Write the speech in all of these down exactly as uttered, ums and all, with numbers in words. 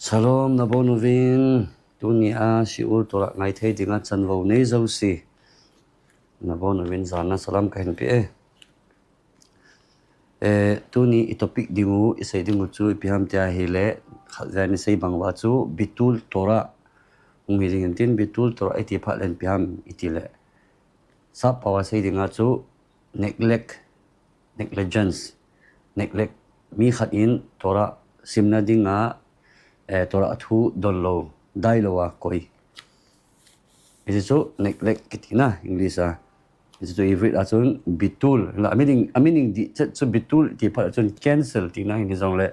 Shalom, nabonchauvin, tunia shiur Torah ngaithei dinga chanvou nei jouse, nabonchauvin jana salam kahin pe e. Eh, tuni i topic dingu, isei dingu chu ipi ham tia ahile, khatvei in isei bang uva chu bitul Torah hung hi ding ahin tin, bitul Torah iti phat le ipi ham itile, sappao a sei dinga chu neglect, negligence, neglect, mi khat in Torah simna dinga, eh, Torah thu donlou, dailouva koi, hiche chu neglect kitina English a. Hiche chu Hebrew a chun bitul, la, a meaning, a meaning dih chet chu bitul iti phat a chun cancel tina ahin, hijongle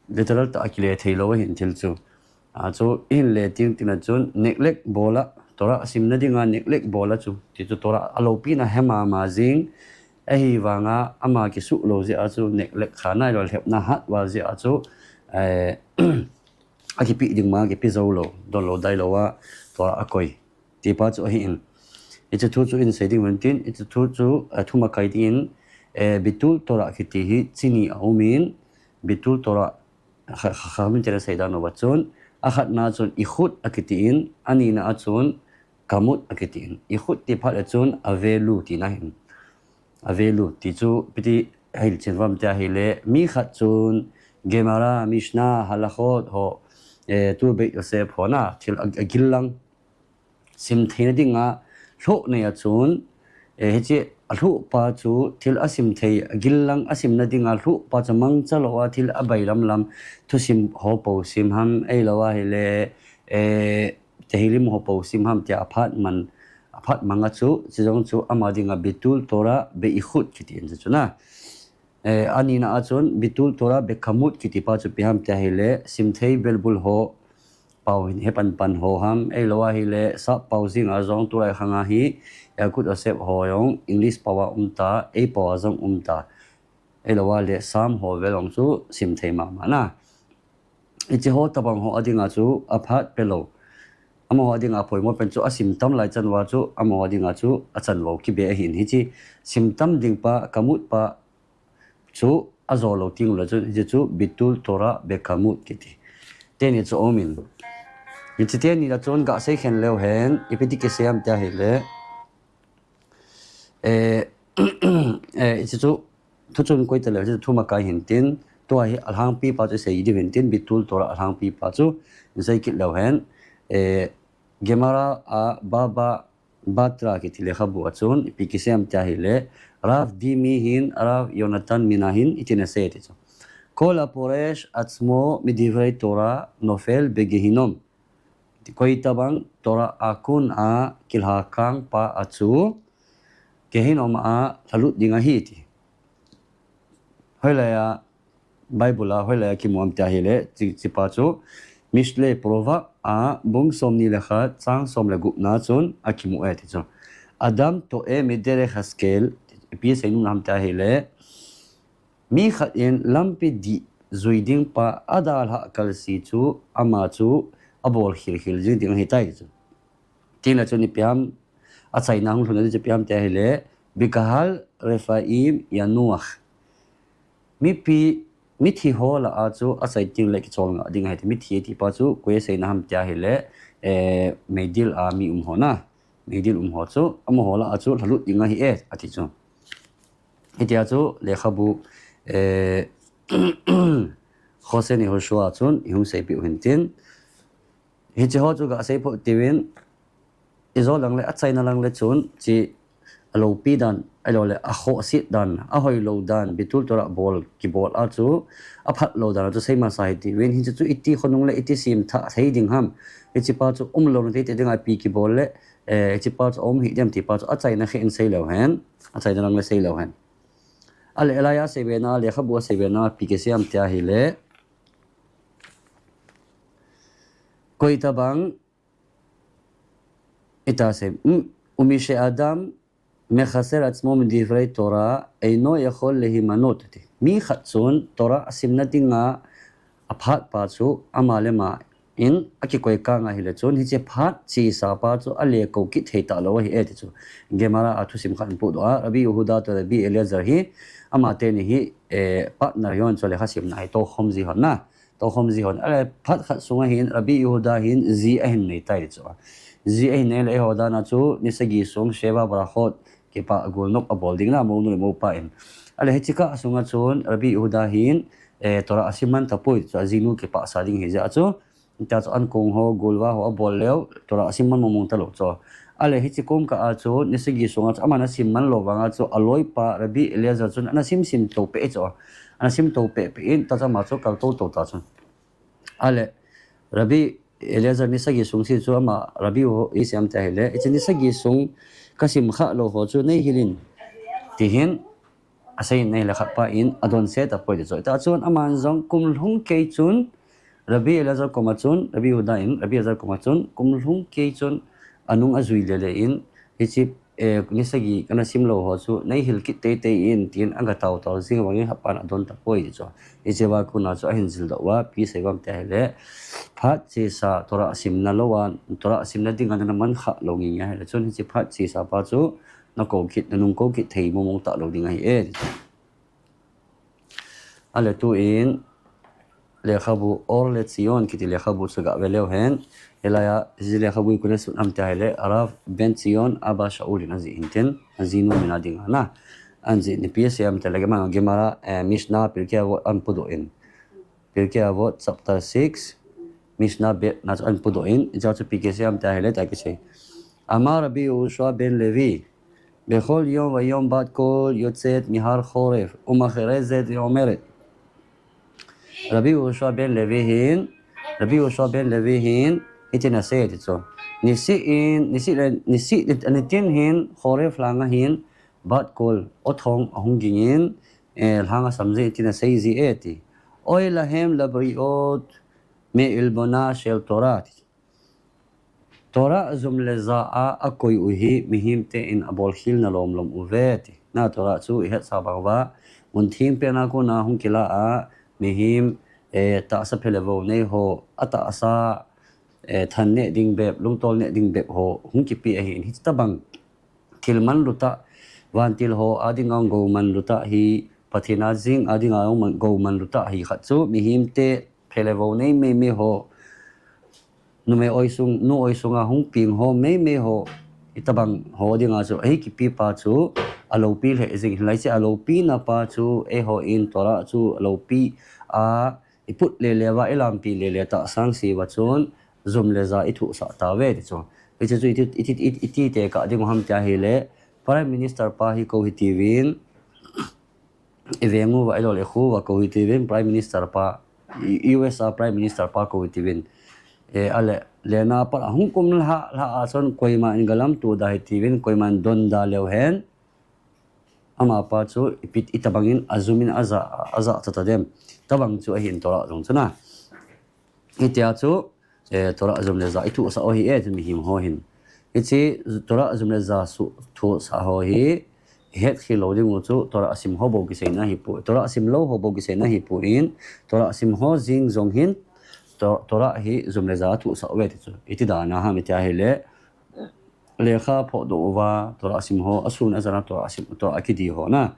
literal tah a kile theilou ahin thil chu. Achu ihin le teng teng a chun neglect bol a, Torah simna dinga neglect bol a chu, ti chu Torah aloupina he mama jing, ahivanga ama kisuh lou jeh a chu neglect kha nailou, lhepna hat val jeh a chu, eh, akipeh ding ma kipeh joulou, donlou dailouva Torah akoi, ti pa chu ahin. Hiche thu chu isei ding ahin tin, hiche thu chu, eh, thumakai dingin, eh, bitul Torah kiti hi chi ni aumin, bitul Torah kha, kha, kha min tena sei dan uva chun, akhatna chun ichut akitin, anina a chun kamut akitin. Ichut ti phat le chun avalue tina ahin. Avalue ti chu ipi ti hilchen uvam tia ahile, mi khat chun Gemara, Mishnah, Halachot ho, eh, tu Beit Yosef ho na, thil a, agil lang sim theina dinga lhuh nei a chun, eh, hiche alhuh pa chu thil asim thei, agil lang asimna dinga lhuh pa chu mangcha louva thil abailam lam thusim ho pou sim ham, ahilou ahile, eh, Tehillim ho pou sim ham tia aphat man, aphat mang a chu, chujong chu ama dinga bitul Torah beichut kiti in chu na. Eh, anina a chun bitul Torah bekamut kiti pa chu ipi ham tia ahile, simthei belbul ho pao hin he panpan ho ham, ahilou ahile sappao jing a jong tulai khang a hi Yalkut Yosef ho jong English pao a um ta, eipao a jong um ta. Ahilou ahile Sam ho vel jong chu simthei mama na. Hiche ho tabang ho a dinga chu aphat pelou, amaho a dinga apoimo pen chu asim tam lai chan uva chu amaho a dinga chu achanvou kibe ahin. Hiche sim tam ding pa, kamut pa chu ajo lou teng ule chun, hiche chu bitul Torah bekamut kiti. Teni chu aumin. Hiche teni la chun gasei khen leu hen, ipi ti kisei ham tia ahile, eh, eh, hiche chu thu chun koi taleu, hiche chu thumakai ahin tin, tua hi alhangpi pa chu isei diu ahin tin, bitul Torah alhangpi pa chu isei kit leu hen, eh, Gemara a Baba Batra kiti lekhabu a chun ipi kisei ham tia ahile, Rav Dimi hin, Rav Yonatan Mina hin, hitin asei ti chu, כל הפורש עצמו מדברי תורה נופל בגיהינום. Koi tabang Torah a kon a kilhakang pa a chu Gehinnom a lhalut ding ahi ti. Hoilai a Bible a, hoilai a kimu ham tia ahile, hiche, hiche pa chu Mishle, Proverb a bung somni le khat, chang som le gup na chun akimu e ti chu. אדם טועה מדרך השכל, ipi seinom ham tia ahile, mi khat in lampi dih jui ding pa adalhah kalse chu ama chu abol khilkhil jing ding ahitai chu. Tin la chun ipi ham, achaina hung lhun a chu ipi ham tia ahile, בקהל רפאים ינוח. Mipi, mithi ho lah a chu achai teng le kichol ngah ding ahi ti, mithi ti pa chu koi a seina ham tia ahile, eh, meidil a mi um ho na. Meidil um ho chu, amaho lah a chu lhalut ding ahi e, ati chu. Hitia chu lekhabu, eh, Hosea Yehoshua chun ihung seipeh u ahin tin. Hiche ho chu gasei phoh tiuvin, ijo lang le, achaina lang le chun, hiche aloupi dan, ahilou le, akhohset dan, ahoilou dan, bitul Torah bol, kibol a chu, aphatlou dan a chu sei masa hitiuvin, hiche chu iti khonung le, iti semthah thei ding ham, hiche pa chu umlouna teitei dinga ipi kibol le, eh, hiche pa chu aum hih dem ti pa chu, achaina khe in sei leu hen, achaina lang le sei leu hen. Ale, alai a seivena, lekhabu a seivena, ipi kisei ham tia ahile, koi tabang, ita sei, mm, ומשאדם מחסר עצמו מדברי תורה אינו יכול להימנע. Mi khat chun Torah asimna dinga aphat pa chu ama le ama in akikoi kang ahile chun, hiche phat chesa pa chu alekou kit thei talou ahi e ti chu. Gemara a thusim khat in podoh a, Rabbi Yehuda toh Rabbi Eliezer hi, ama teni hi, eh, partner hon chu lekha simna a itoh khom ji hon na. tokhom ji hon. Ale phat khat sunga hin Rabbi Yehuda hin ji ahin nei tai chu. Ji ahin nei le eiho dan a chu ni sagi sung Sheva Brachot kipah gol nok abol ding na mounu le mopa in. Ale hiche kah sunga chun Rabbi Yehuda hin, eh, Torah asim man tapoi chu, ajinu kipah sa ding hi jeh a chu. Tia chu an kong ho, golva ho abol leu, Torah asim man mong mong talou chu. Ale hiche kom kah a chu, ni sagi sunga chu, aman asim man lou vanga chu, aloipa Rabbi Eliezer chun, ana sim sim to peh chu. Ana sim to peh peh in, ta chu ama chu kal to to ta chu. Ale, Rabbi Eliezer ni sagi sung si chu ama, Rabbi ho, iti ham tia ahile, hiche ni sagi sung kasim kha lou ho chu, nei hil in, ti hin, asei in ahile khat pa in adon se tapoi ti chu. Tia chun aman jong kum lhung kei chun, Rabbi Eliezer koma chun, Rabbi Yehuda in, Rabbi Eliezer koma chun, kum lhung kei chun, anung ajui le le in, hiche, eh, ni sagi kana sim lou ho chu, nei hil kit tei tei in, tin aga tao tao jing vangin khat pan adon tapoi ti chu. Hiche va kona chu ahin jil doh uva, ipi sei uvem tia ahile, phat chesa Torah simna lou a, Torah simna dinga na man kha lou nge nge ahile chun, hiche phat chesa pa chu, na kou kit, na nung kou kit thei mong mong talou ding ahi e. Ale tu in, lekhabu Or LeTzion kiti lekhabu chu ga ve leu hen. Hilai a, hiche lekhabu hi koin asun ham tia ahile, Rav Ben Zion Abba Shaul in ajih in tin, ajinu min a dinga na. Ajih in ipi asei ham tia ahile, Gemara, eh, Mishnah, Pirkei Avot ahin podoh in. Pirkei Avot chapter six, Mishnah bet na chu ahin podoh in, hiche chu ipi kisei ham tia ahile, tia kisei. Amar Rabbi Yehoshua ben Levi, בכל יום ויום בת קול יוצאת מהר חורב ומכרזת ואומרת. Rabbi Yehoshua ben Levi hin, Rabbi Yehoshua ben Levi hin, hitin asei ti chu. Nisih in, nisih le, nisih, nitin hin, Horeb lhanga hin, bat kol, o thong ahung ging in, eh, lhang asam jin hitin asei ji e ti. אוי להם לבריות מעלבונה של תורה. Torah jum le ja a akoi u hi mihem te in abolkhel na lom lom uve ti. Na Torah chu ihet sa bang uva, mun theng pen a kona hung kila a, mihem, eh, tahsa phe le vou nei ho, atahsa, eh, than neh ding bep, lungtol neh ding bep ho, hung kipe ahin, hitabang thil manlu tah, vantil ho a dinga hung gou manlu tah hi, Pathen a jing a dinga hung man, gou manlu tah hi khat chu, mihem te phe le vou nei mei mei ho, numei oi sung, nu oi sunga hung peng ho mei mei ho, hitabang ho dinga chu, ahi kipe pa chu, aloupi lheh jing, hilai chu aloupina pa chu, eiho in Torah chu aloupi a, iput le le uva, ilampi le le tahsa seh uva chun, jum le ja ithohsah tauve ti chu. Hiche chu iti, iti, iti, iti tekah ding u ham tia ahile, Prime Minister pa hi kou hitiuvin, iveng uva, ilol ikhu uva kou hitiuvin, Prime Minister pa, U-, U S A Prime Minister pa kou hitiuvin. Eh, ale, lena pat ahung kum lha, lha a chun koima in galamto da hitiuvin, koima in don da leu hen. Amapa chu ipi, itabang in ajum in aja, aja cha ta dem. Tabang chu ahin Torah jong chu na. Hitia chu, eh, Torah jum le ja ithohsah u ahi e, chu mihem ho hin. Hiche Torah jum le ja su, thohsah ho hi, ihet khel lou ding u chu, Torah asim ho bou kiseina ahipoi. Torah asim lou ho bou kiseina ahipoi in, Torah asim ho jeng jong hin, To-, Torah hi jum le ja athohsah uve ti chu. Iti dan a ham tia ahile, lekha aphodoh uva, Torah asim ho, asun ajan a Torah asim, Torah akidi ho na.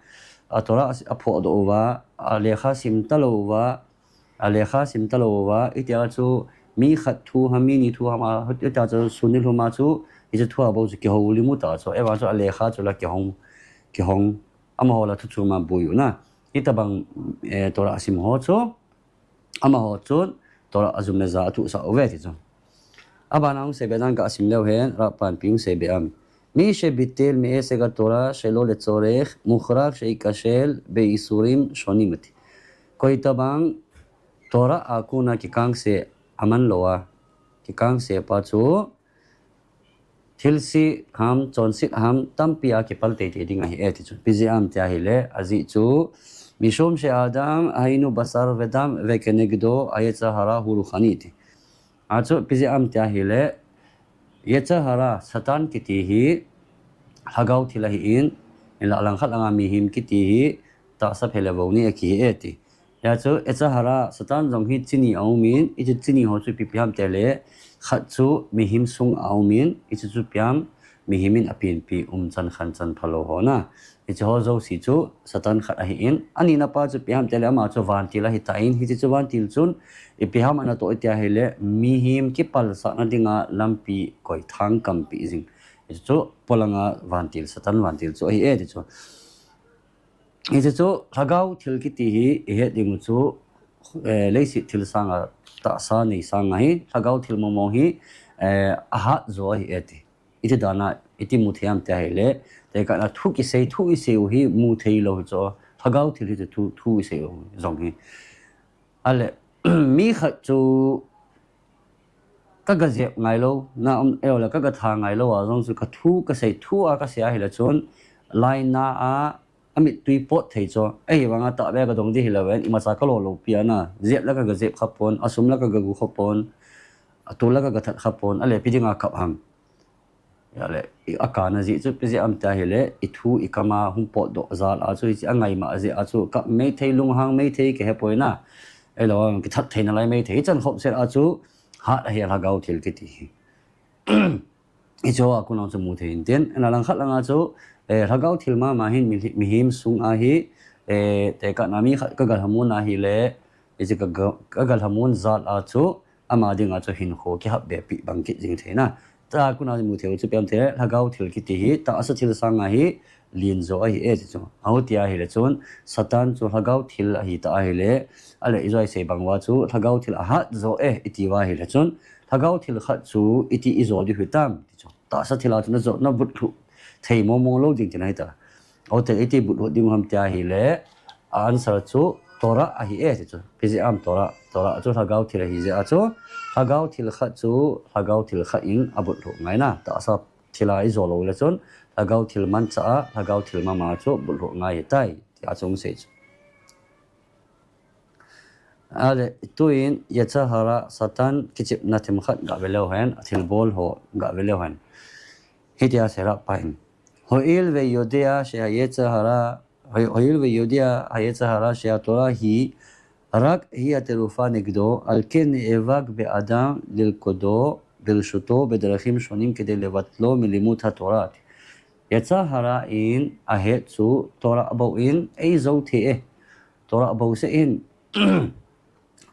A Torah asi-, aphodoh uva, alekha sim talou uva, alekha sim talou uva, hitia chu mi khat thu ham, mi ni thu ham a, hitia chu sun nilhum a chu, hiche thu a bou chu kihoulim u ta chu, eiva chu alekha chu la kihong, kihong, amaho la thu chu ma boi u na. Hitabang, eh, Torah asim ho chu, amaho chun Torah ajum le ja athohsah uve ti chu. Abana hung seibe dan ka asim leu hen, Rav pan ipi hung seibe am. מי שביטל מעסק התורה שלא לצורך, מוכרח שייכשל באיסורים שונים ti. Koitabang Torah a kona kikangse aman lou a, kikangse pa chu, thilse ham, chonset ham, tampi a kipal tei tei ding ahi e ti chu. Ipi jeh ham tia ahile, ajeh chu, משום שהאדם היינו בשר ודם וכנגדו היצר הרע הרוחני ti. Achu, ipi jeh ham tia ahile, יצר הרע, Satan kiti hi, lhagao thil ahin, hinla langkhat langa mihem kiti hi, tahsa phe le vou nei akihi e ti. Hia chu, יצר הרע, Satan jong hi chi ni aumin, hiche chi ni ho chu ipi ipi ham tia ahile, khat chu mihem sunga aumin, hiche chu ipi ham, mihem in apenpi umchan khanchan phalou ho na. Hiche ho jouse chu Satan khat ahin, anina pa chu ipi ham itile ama chu vantil ahitan, hiche chu vantil chun ipi ham ana toh iti ahile, mihem kipalsahna dinga lampi koithang kampeh jing. Hiche chu polanga vantil, Satan vantil chu ahi e ti chu. Hiche chu lhagao thil kiti hi ihet ding u chu, eh, leiset thil sanga, tahsa nei sanga hi lhagao thil mongmong hi, eh, ahat jo ahi e ti. Iti dana iti mu thei ham iti ahile, tekahna thu kisei, thu isei u hi mu thei lou hi chu, lhagao thil hi chu thu, thu isei u jong hi. Ale, mi khat chu kaga jep ngailou, na um, eile kaga tha ngailou a jong chu kathu kasei, thu a kasei ahile chun, laina a, amittui pot thei chu. Ahivanga tahbeh a kadong ding hilou in, imacha kalo lou pi ana, jep la kaga jep khapon, asum la kaga gu khapon, atol la kaga that khapon, ale ipi dinga kap ham. Ale, i, akana jeh chu ipi jeh ham iti ahile, ithu ikama hung potdoh jal a chu, hiche angaima jeh a chu, kap maithei, lunghang maithei kahepoi na. Eilou, kithat theina lai maithei, ichan khop set a chu, hat ahi lhagao thil kiti hi. Hiche a kona chu mu thei intin, ana langkhat langa chu, eh, lhagao thil mama hin mi, mihem sunga hi, eh, tekahna mi khat kagalhamon ahile, hiche kaga, kagalhamon jal a chu, ama dinga chu hinkho kihapbe pi bang kit jing thei na. Tua kona mu thei u chu ipi ham itile, lhagao thil kiti hi tahsa thil sanga hi len jo ahi e ti chu. Ahuti ahile chun, Satan chu lhagao thil ahita ahile, ale ijoi sei bang uva chu lhagao thil ahat jo e iti uva ahile chun, lhagao thil khat chu iti ijo diu hitam ti chu. Tahsa thil a chu najo, nabut lhuh thei mongmong lou ding tina hita. Ahutile iti but lhuh ding ham iti ahile, a answer chu Torah ahi e ti chu. Ipi jeh ham Torah, Torah chu lhagao thil ahi jeh a chu, lhagao thil khat chu lhagao thil khat in abut lhuh ngai na. Tahsa thil a ijo lou le chun, lhagao thil manchah a, lhagao thil mama chu but lhuh ngai ahitai, tia chu hung sei chu. Ale, tuin, Yetzer Hara, Satan kichepna themkhat gave leu hen, athilbol ho gave leu hen. Hitia seilhah pa in. הואיל ויודע שהיצר הרע, הואיל ויודע היצר הרע שהתורה היא רק היא התרופה נגדו, על כן נאבק באדם ללכדו ברשותו בדרכים שונים כדי לבטלו מלימוד התורה. Yetzer Hara in ahet chu Torah bou in eijo thei e. Torah bou seh in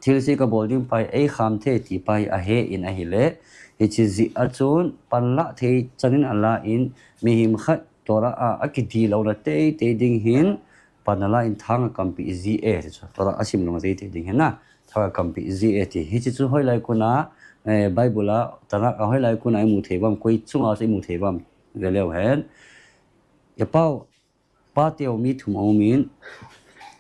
thilse kabol ding pa hi eikham thei ti pa hi ahe in ahile, hiche jeh a chun panlah thei chan in ala in, mihem khat Torah a akidih louna teitei ding hin, pan ala in thang akampeh ji e ti chu. Torah asim louna teitei ding hin na, thang akampeh ji e ti. Hiche chu hoilai kona, eh, Bible a, Tanakh a hoilai kona imu thei uvam, koi chunga chu imu thei uvam, ve leu hen. Ipau, pateu mi thum aumin,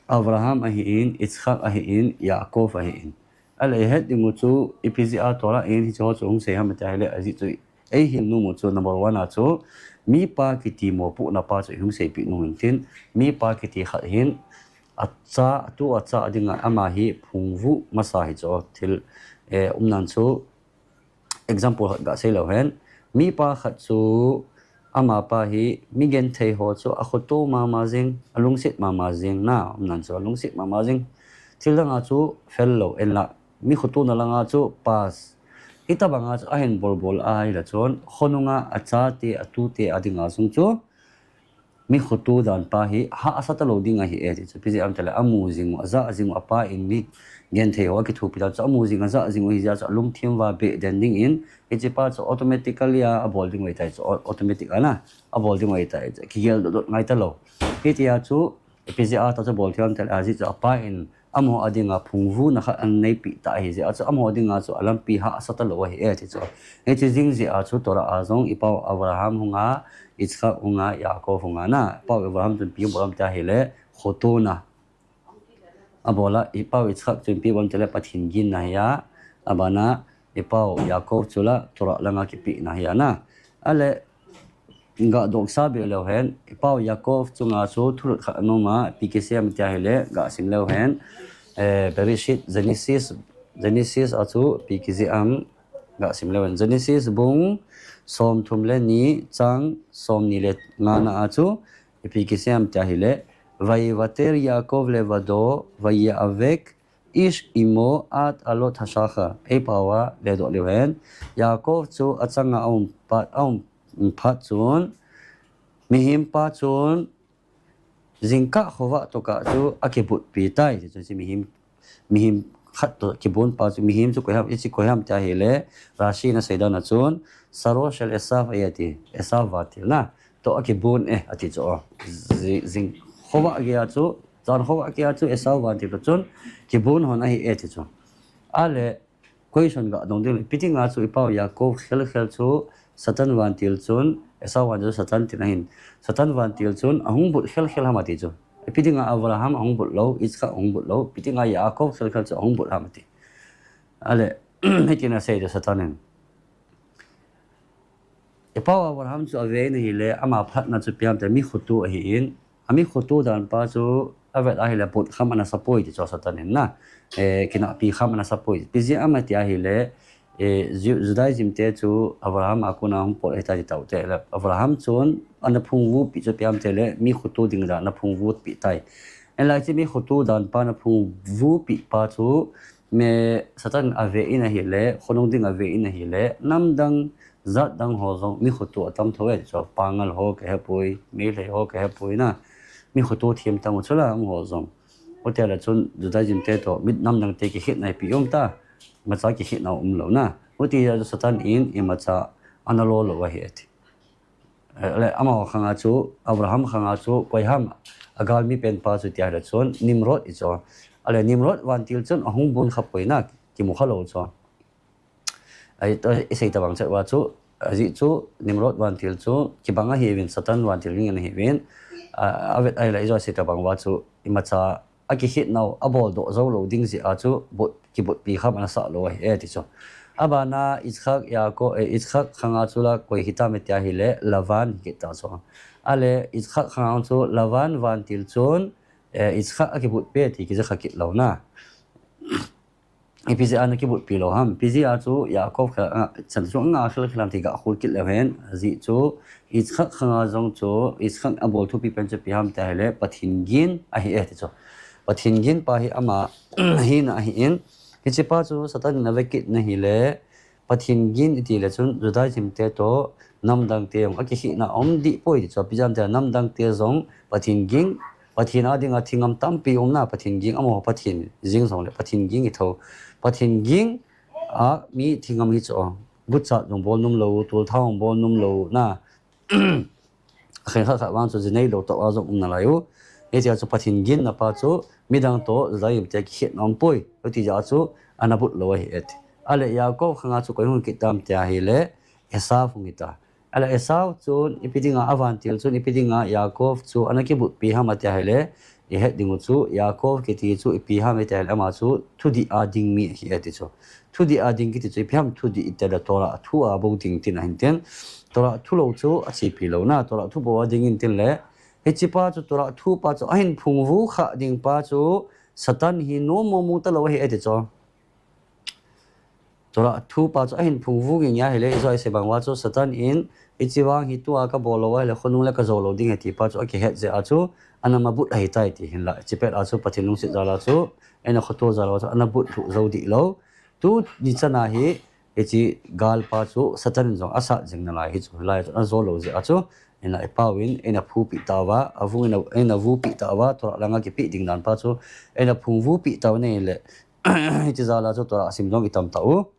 Abraham ahin, Yitzhak ahin, Yaakov ahin. Ale ihet ding u chu, ipi jeh a Torah in hiche ho chu hung sei ham iti ahile, ajeh chu eihil nom u chu number one a chu, mipa kiti mopohna pa chu ihung seipeh nom intin, mipa kiti khat hin, acha, atu acha dinga ama hi phungvuh masa hi chu thil, eh, umnan chu, example khat gasei leu hen. Mipa khat chu amapa hi mi genthei ho chu akhoto mama jing, alungset mama jing na, umnan chu alungset mama jing. Thil danga chu fel lou, enla mi khotona langa chu pass. Hitobanga chu ahin bolbol ahile chun, khonunga achate, atute adinga jong chu mi khoto dan pa hi hahsa talou ding ahi e ti chu. Ipi jeh ham itile amu jing u, aja jing u, apa in mi genthei ho akithopi dan chu amu jing, aja jing u ahi jeh a chu alungthim uva beh den dingin, hiche pa chu automatically a, abol ding u ahitai chu, au-, automatic a na, abol ding u ahitai chu, kigeldoh doh ngai talou. Hitia chu, ipi jeh a ta chu bol thei ham itile, ajeh chu apa in amaho adinga phungvuhna khat aneipeh ta ahi jeh a chu, amaho dinga chu alampi hahsa talou ahi e ti chu. Hiche jing jeh a chu Torah a jong ipau Abraham hunga, Yitzhak hunga, Yaakov hunga na, ipau Abraham chun ipi abol ham iti ahile, khotona abol a, ipau Yitzhak chun ipi abol ham itile Pathen ginna ahi a, abana ipau Yaakov chu la Torah langa kipehna ahi a na. Ale, gadohsa be leu hen, ipau Yaakov chunga chu thulut khat ana um a, ipi kisei ham iti ahile, gasim leu hen, eh, Bereshit, Genesis, Genesis a chu ipi kisei ham, gasim leu hen. Genesis bung somthum le ni, chang somni le ngana a chu ipi kisei ham iti ahile, ויוותר יעקב לבדו ויאבק איש עמו עד עלות השחר. Eipau a ledoh leu hen, Yaakov chu achanga aum pat, aum Phat chun, mihem pa chun, jingkah khovah tokah chu akibutpi tai, ti chu, mihem, mihem khat toh kibun pa chu, mihem chu koi ham, hiche koi ham tia ahile, Rashi in asei dan a chun, Saro shel Esav ahi ati, Esav vantil na, toh akibun e, ati chu. Jing, jing khovah gei a chu, jan khovah gei a chu, Esav vantil toh chun, kibun hon ahi e, ti chu. Ale, Question ga dong ding, ipi dinga chu ipau Yaakov khel khel chu Satan vantil chun, Esau vantil Satan tina hin, Satan vantil chun ahung but khel khel ham ati chu. Ipi dinga Abraham ahung but lou, Yitzchak ahung but lou, ipi dinga Yaakov khel khel chu ahung but ham ati. Ale, hitin asei chu Satan in. Ipau Abraham chu ave in ahile, ama phatna chu ipi ham tia mi khoto ahin, ami khoto dan pa chu avet ahile but kham ana sapoi ti chu Satan in na. Eh, kinahpi kham ana sapoi. Ipi jeh ham tia ahile, eh, Ju-, Judaism te chu Abraham a kona hung pot ahita ti tau te le. Abraham chun ana phungvupi chu ipi ham tia ahile, mi khoto ding dan ana phungvupi tai. Elai chu mi khoto dan pa ana phungvupi pa chu, mi Satan ave in ahile, khonung ding ave in ahile, namdang jat dang ho jong mi khoto atam tho e, chu Pangal ho kahepoi, Meitei ho kahepoi na, mi khoto thim tam u chu la, um ho jong. Hiti le chun Judaism te toh, mi namdang te kikhetna ipi um ta, imacha kikhetna umlou na. Hiti a Satan in imacha ana lo lou ahi ati. Eh, le amaho khanga chu, Abraham khanga chu, koi ham, agalmi pen pa chu tia ahile chun, Nimrod i chu. Ale Nimrod vantil chun ahung bun khapoi na, kimu khalou chu. Ai, to, isei tabang chet uva chu, ajeh chu, Nimrod vantil chu, kibang ahiuvin, Satan vantil ging ahiuvin, a, avet ahile, ijo isei tabang uva chu, imacha, akikhetnau, aboldoh jou lou ding jeh a chu, but, kibutpi kham ana sah lou ahi e ti chu. Abana Yitzchak, Yaakov, eh, Yitzchak khanga chu la koi hitam tia ahile, Lavan hi kit ta chu. Ale Yitzchak khanga chu, Lavan vantil chun, eh, Yitzchak akibutpi ti kija kha kit lou na. Ipi jeh a ana kibutpi lou ham. Ipi jeh a chu Yaakov kha, a, chan chu anga khel khel ham ti ga khol kit leu hen. Ajeh chu Yitzchak khanga jong chu, Yitzchak abol thupi pen chu ipi ham tia ahile, Pathen gin ahi e ti chu. Pathen gin pa hi ama hina ahin. Hiche pa chu Satan in ave kit na ahile, Pathen gin iti le chun Judaism te toh, namdang te jong akikhetna um dih poi ti chu. Ipi jeh ham tia namdang te jong Pathen gin, Pathen a dinga thingam tampi um na, Pathen ging amaho Pathen jing jongle Pathen ging i tho. Pathen ging a mi thingam hi chu, guchat jong bol nom lou, tolthao jong bol nom lou na. Khenkhat khat vang chu jinei lou toh a jong um nalai u. Hitia chu Pathen ginna pa chu midang toh Judaism te kikhetna um poi. Hiti jeh a chu ana but lou ahi e ti. Ale Yaakov khanga chu koi hung kit tam tia ahile, Esau hung kit ta. Ale Esau chun ipi dinga, avantil chun ipi dinga Yaakov chu ana kibutpi ham tia ahile, ihet ding u chu Yaakov kiti chu ipi ham tia ahile, ama chu thudih a ding mi ahi e ti chu. Thudih a ding kiti chu ipi ham, thudih iti le Torah thu a bou ding tina ahin tin. Torah thu lou chu achepi lou na, Torah thu bou a ding in tin le. Hiche pa chu Torah thu pa chu ahin phungvuh kha ding pa chu Satan hi nom mong mong talou ahi e ti chu. Torah thu pa chu ahin phungvuh ging a ahile, ijo isei bang uva chu Satan in, hiche vang hi tua kabol lou ahile, khonung le kajou lou ding ahi ti pa chu akihet jeh a chu, ana mabut ahi tai ti hinla. Hiche pet a chu Pathen lungset jal a chu, eina khoto jal a chu, ana but lhuh jou dih lou. Tuni chan a hi, hiche gal pa chu Satan in jong asat jing nalai hi chu, hilai chu ana jou lou jeh a chu, eina ipau in, eina phupi tauva, avung eina, eina vupi tauva, Torah langa kipe ding dan pa chu, eina phungvuhpi tau nei le, Hiti jal a chu Torah sim jong itam tau.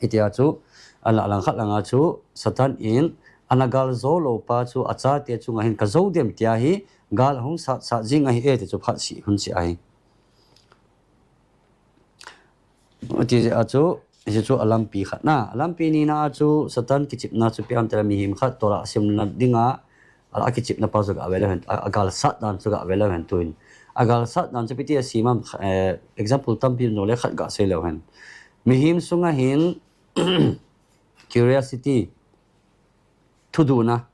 Hitia chu, alah langkhat langa chu Satan in, ana gal jou lou pa chu achate chunga hin kajou dem tia hi, gal ahung sat sat jing ahi e ti chu phat sih hun sih ahi. Hiti jeh a chu, hichu alampi khat na. Alampi nina a chu Satan kichepna chu ipi ham tile mihem khat Torah simna dinga, a, akichepna pa chu gave leu hen, a, agal sat dan chu gave leu hen tuin. Agal sat dan chu ipi ti asem ham, eh, example tampi um jongle khat gasei leu hen. Mihem sunga hin curiosity, thuduna,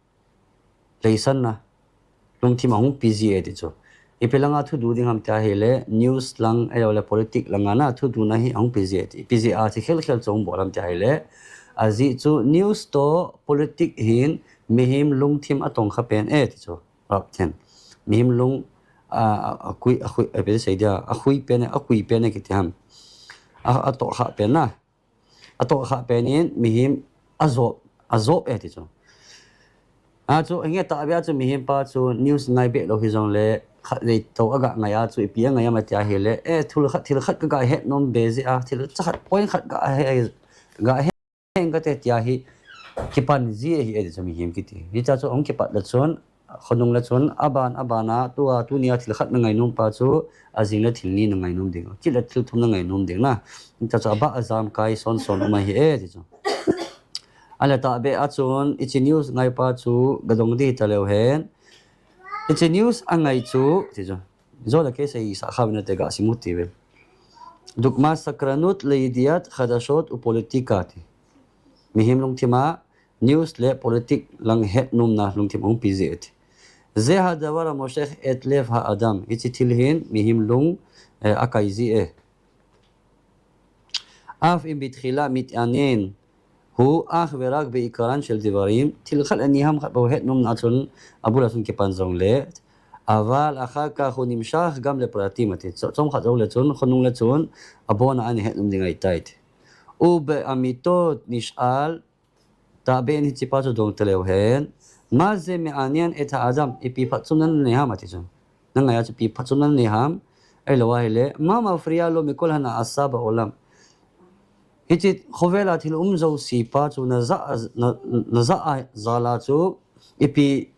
leisanna, lungthim ahung pe ji e ti chu. Ipi langa thudu ding ham tia ahile, news lang, ahilouleh politics langa na thuduna hi ahung pe ji e ti. Ipi jeh a chu khel khel chu ahung bol ham tia ahile, ajeh chu news toh politics hin mihem lungthim atongkha pen e ti chu. Rap then. Mihem lung, a, a, akhui, akhui, ipi sei dia, akhui pen e, akhui pen e kiti ham. A, atohkha pen na. Atohkha pen in mihem ajop, ajop e ti chu. A chu, hinge tahbeh a chu mihem pa chu news ngai beh lou hijongle, khatvei tou aga ngai a chu, ipi angai ham tia ahile, eh, thil khat, thil khat kaga het nom be jeh a, thil cha khat, point khat ga he, ga he kate tia hi, kipan ji ahi e ti chu mihem kiti. Hitia chu ahung kipat le chun, khonung le chun, aban, aban a, tua, tunia thil khat na ngainom pa chu, ajing le thil ni na ngainom ding, kit le thil thum na ngainom ding na. Hitia chu abah ajam kai son son um ahi e ti chu. Ale tahbeh a chun, hiche news ngai pa chu, gadong ding hita leu hen. Hiche news angai chu, ti chu. Jou le kei seisah kha uvin te gasim u hite. דוגמת סקרנות לידיעת חדשות ופוליטיקה ti. Mihem lungthim a news le politics lang het nomna lungthim ahung pi jeh ti. זה הדבר המושך את לב האדם. Hiche thil hin mihem lung, eh, akai ji e. אף אם בתחילה מתעניין הוא אך ורק בעיקרן של דברים, thil khat le ni ham khat bou het nomna chun, abul a chun kipan jongle, אבל אחר כך הוא נמשך גם לפרטים ati. Chom, chomkhat jou le chun, khonung le chun, abon a ana het nom ding ahitai ti. ובאמיתות נשאל, tahbeh in hiche pa chu dong ta leu hen. מה זה מעניין את האדם, ipi phatchomna nanei ham ati chu. Nangai a chu ipi phatchomna nanei ham. Ahilou ahile, מה מפריע לו מכל הנעשה בעולם. Hiche khovel a thil um jouse pa chu najah, na, najah a jal a chu, ipi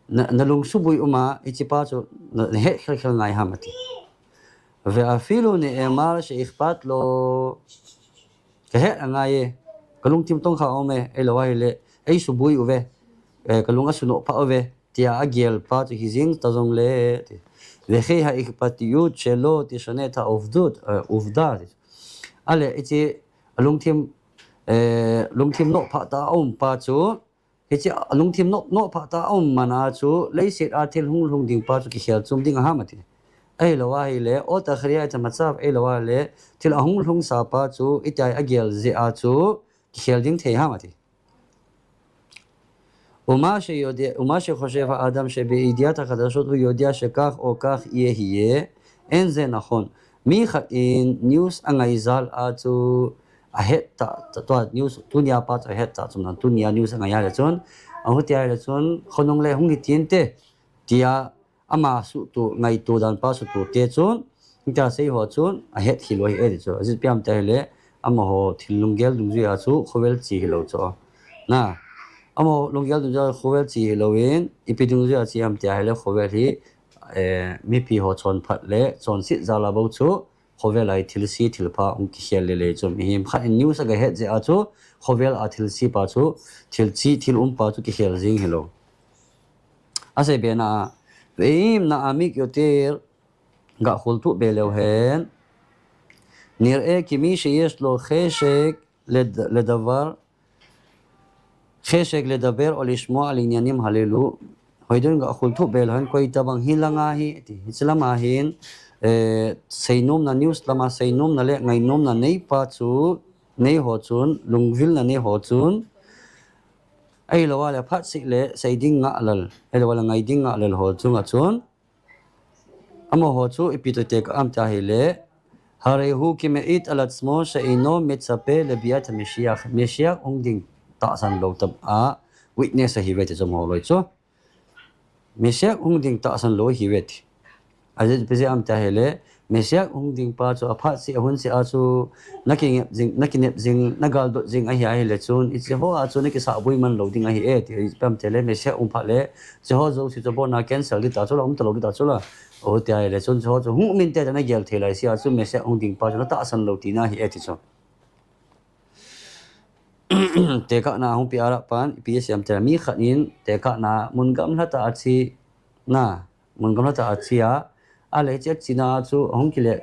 na, nalung suboi um a, hiche pa chu na, nahet khel khel ngai ham ati. ואפילו נאמר שאכפת לו. Kahet angai e, kalungthim tongkha um e, ahilou ahile, eisuboi uve, eh, kalung asunoh pha uve, tia agel pa chu hijing ta jongle, וכי האכפתיות שלו תשנה את העובדות, אה, עובדה. Ale, hiche, alungthim, eh, lungthim nohphah tah a um pa chu, hiche alungthim noh, nohphah tah a um man a chu, leiset a thil hung lhung ding pa chu kikhel chom ding aham ati. Ahilou ahile, או תכריע את המצב, ahilou ahile, thil ahung lhung sa pa chu, hitia agel jeh a chu, kikhel ding thei ham ati. ומה שיודע, ומה שחושב האדם שבידיעת החדשות הוא יודע שכך או כך יהיה, יהיה, אין זה נכון. Mi khat in news angai jal a chu ahet ta, ta, tua news, tunia pa chu ahet ta chun, tunia news angai a le chun, ahuti a le chun, khonung le hung hi tin te, tia ama suhtuh, ngaito dan pa suhtuh te chun, hitia sei ho chun, ahet hih lou ahi e ti chu. Ajeh ipi ham tia ahile, amaho thil lunggel dungjui a chu, khovel che hilou chu. Na, amaho lunggel dungjui a khovel che hilouvin, ipi dungjui a che ham tia ahile, khovel hi, eh, mipi ho chonphat le, chonset jal a bou chu, khovel a hi thilse thilpha hung kikhel le le chu. Mihem khat in news aga het jeh a chu, khovel a thilse pa chu, thil che, thil um pa chu kikhel jing hilou. Asei be na a, ואם נעמיק יותר, gah khol tup be leu hen. נראה כי מי שיש לו חשק לד-, לדבר, חשק לדבר או לשמוע על עניינים הללו, hoidon gah khol tup be leu hen, koi tabang hi langa hi, ti, hiche lama hin, eh, seinomna, news lama seinomna le ngainomna nei pa chu, nei ho chun, lungvilna nei ho chun, ahilou ahile phat seh le sei ding ngahlel, ahilou ahile ngai ding ngahlel ho chunga chun, amaho chu ipi toh tekah ham tia ahile, הרי הוא כמעיד על עצמו שאינו מצפה לביאת המשיח. Messiah hung ding tahsan lou tah a witness ahiuve ti chu amaho loi chu. Messiah hung ding tahsan lou ahiuve ti. Ajeh ipi jeh ham tia ahile, Messiah hung ding pa chu aphat seh, ahun seh a chu, nakinep jing, nakinep jing, nagaldot jing ahi ahile chun, hiche ho a chu nakisahboi man lou ding ahi e ti. Ajeh ipi ham tia ahile, Messiah hung phat le, hiche ho jouse chu abon a cancel ding ta chu la, um talou ding ta chu la. Ahuti ahile chun, hiche ho chu hung um inte tia nagel thei lai seh a chu, Messiah hung ding pa chu natahsan lou tina ahi e ti chu. Tekahna hung pe a lah pan, ipi asei ham tia ahile, mi khat in tekahna mun gamla tah a che, na, mun gamla tah a che a, ahile hiche achena chu ahung kile,